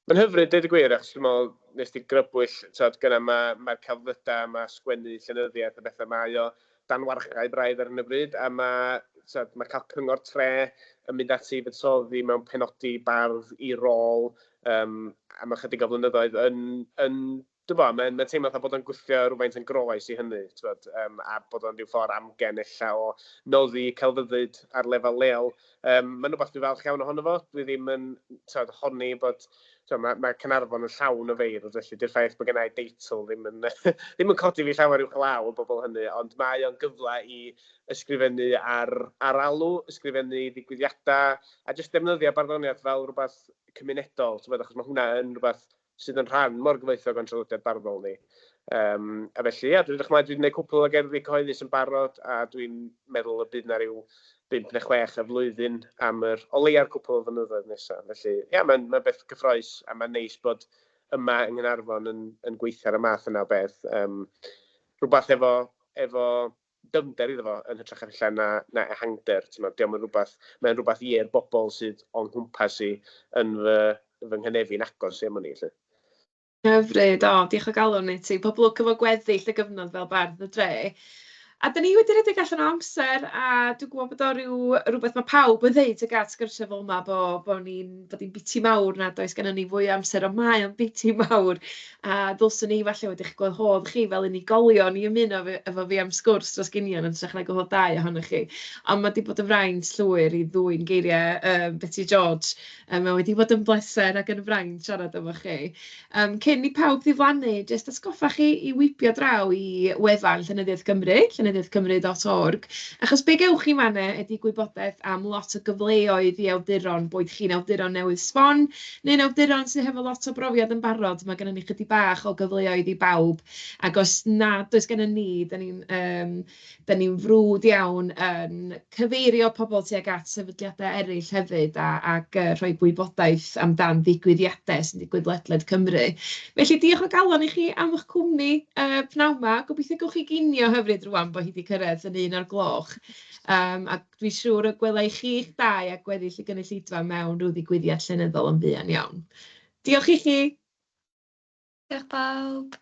Mae'n hyfryd, deud y gwir, achos dwi'n meddwl nes di grybwyll, tibod, gynna mae'r celfyddydau, mae sgwennu llenyddiaeth a bethau, mae o dan warchau braidd ar hyn o bryd, a mae, tibod, mae cael cyngor tre yn mynd ati i fuddsoddi mewn penodi bardd i rôl am ychydig o flynyddoedd yn Dwi'm bo, mae'n teimlo fatha bod o'n gwthio rhywfaint yn groes i hynny, tibod, a bod o'n rhyw ffordd amgen ella o noddi celfyddyd ar lefel leol. Mae'n rhywbeth dwi'n falch iawn ohono fo. Dwi ddim yn, tibod, honni bod, tibod, mae Caernarfon yn llawn o feirdd, felly 'di'r ffaith bod genna i deitl ddim yn codi fi llawer uwchlaw y bobl hynny, ond mae o'n gyfle i ysgrifennu ar alw, ysgrifennu i ddigwyddiadau, a jyst defnyddio barddoniaeth fel rhywbeth cymunedol, tibod, achos mae hwnna yn rhywbeth sydd yn rhan mor gyfoethog o'n traddodiad barddol ni. A felly, ia, dwi'n edrych ymlaen, dwi wedi gwneud cwpl o gerddi cyhoeddus yn barod, a dwi'n meddwl y bydd 'na ryw 5 neu 6 y flwyddyn am yr, o leia'r cwpl o flynyddoedd nesaf. Felly, ia, mae'n beth cyffrous, a mae'n neis bod yma yng Nghaernarfon yn gweithio ar y math yna o beth. Rhywbeth efo dyfnder iddo fo yn hytrach ella na ehangder. Ti'mod, dio'm yn rhywbeth, mae'n rhywbeth i'r bobl sydd o'n nghwmpas i yn fy nghynefin agos i am wn i, 'lly. Hyfryd, o, diolch o galon i ti. Pob lwc efo gweddill dy gyfnod fel bardd y dre. A dan ni wedi rhedeg allan o amser, a dwi'n gwybod bod o ryw rywbeth ma' pawb yn ddeud tuag at sgyrsiau fel yma, bo' ni'n bod hi'n biti mawr nad oes gennyn ni fwy o amser, ond mae o'n biti mawr. A ddylswn i falle wedi eich gwahodd chi fel unigolion i ymuno efo fi am sgwrs dros ginio yn hytrach na gwahodd dau ohonoch chi. Ond ma' 'di bod yn fraint llwyr i ddwyn geiriau Beti George. Mae wedi bod yn bleser ac yn fraint siarad efo chi. Cyn i pawb ddiflannu, jyst atgoffa chi i wibio draw i wefan Llenyddiaeth Cymru, llenyddiaethcymru.org, achos be gewch chi fan'na ydy gwybodaeth am lot o gyfleoedd i awduron, boed chi'n awduron newydd sbon neu'n awduron sydd hefo lot o brofiad yn barod. Mae gennym ni chydig bach o gyfleoedd i bawb, ac os nad oes gennym ni, dan ni'n yym dan ni'n frwd iawn yn cyfeirio pobl tuag at sefydliadau eraill hefyd a ac yy rhoi gwybodaeth amdan ddigwyddiadau sy'n digwydd ledled Cymru. Felly diolch o galon i chi am eich cwmni pnawn 'ma. Gobeithio gewch chi ginio hyfryd rŵan bod hi 'di cyrraedd yn 1 o'r gloch. Yym a dwi'n siŵr y gwela i chi'ch dau a gweddill y gynulleidfa mewn rhyw ddigwyddiad llenyddol yn fuan iawn. Diolch i chi. Diolch bawb.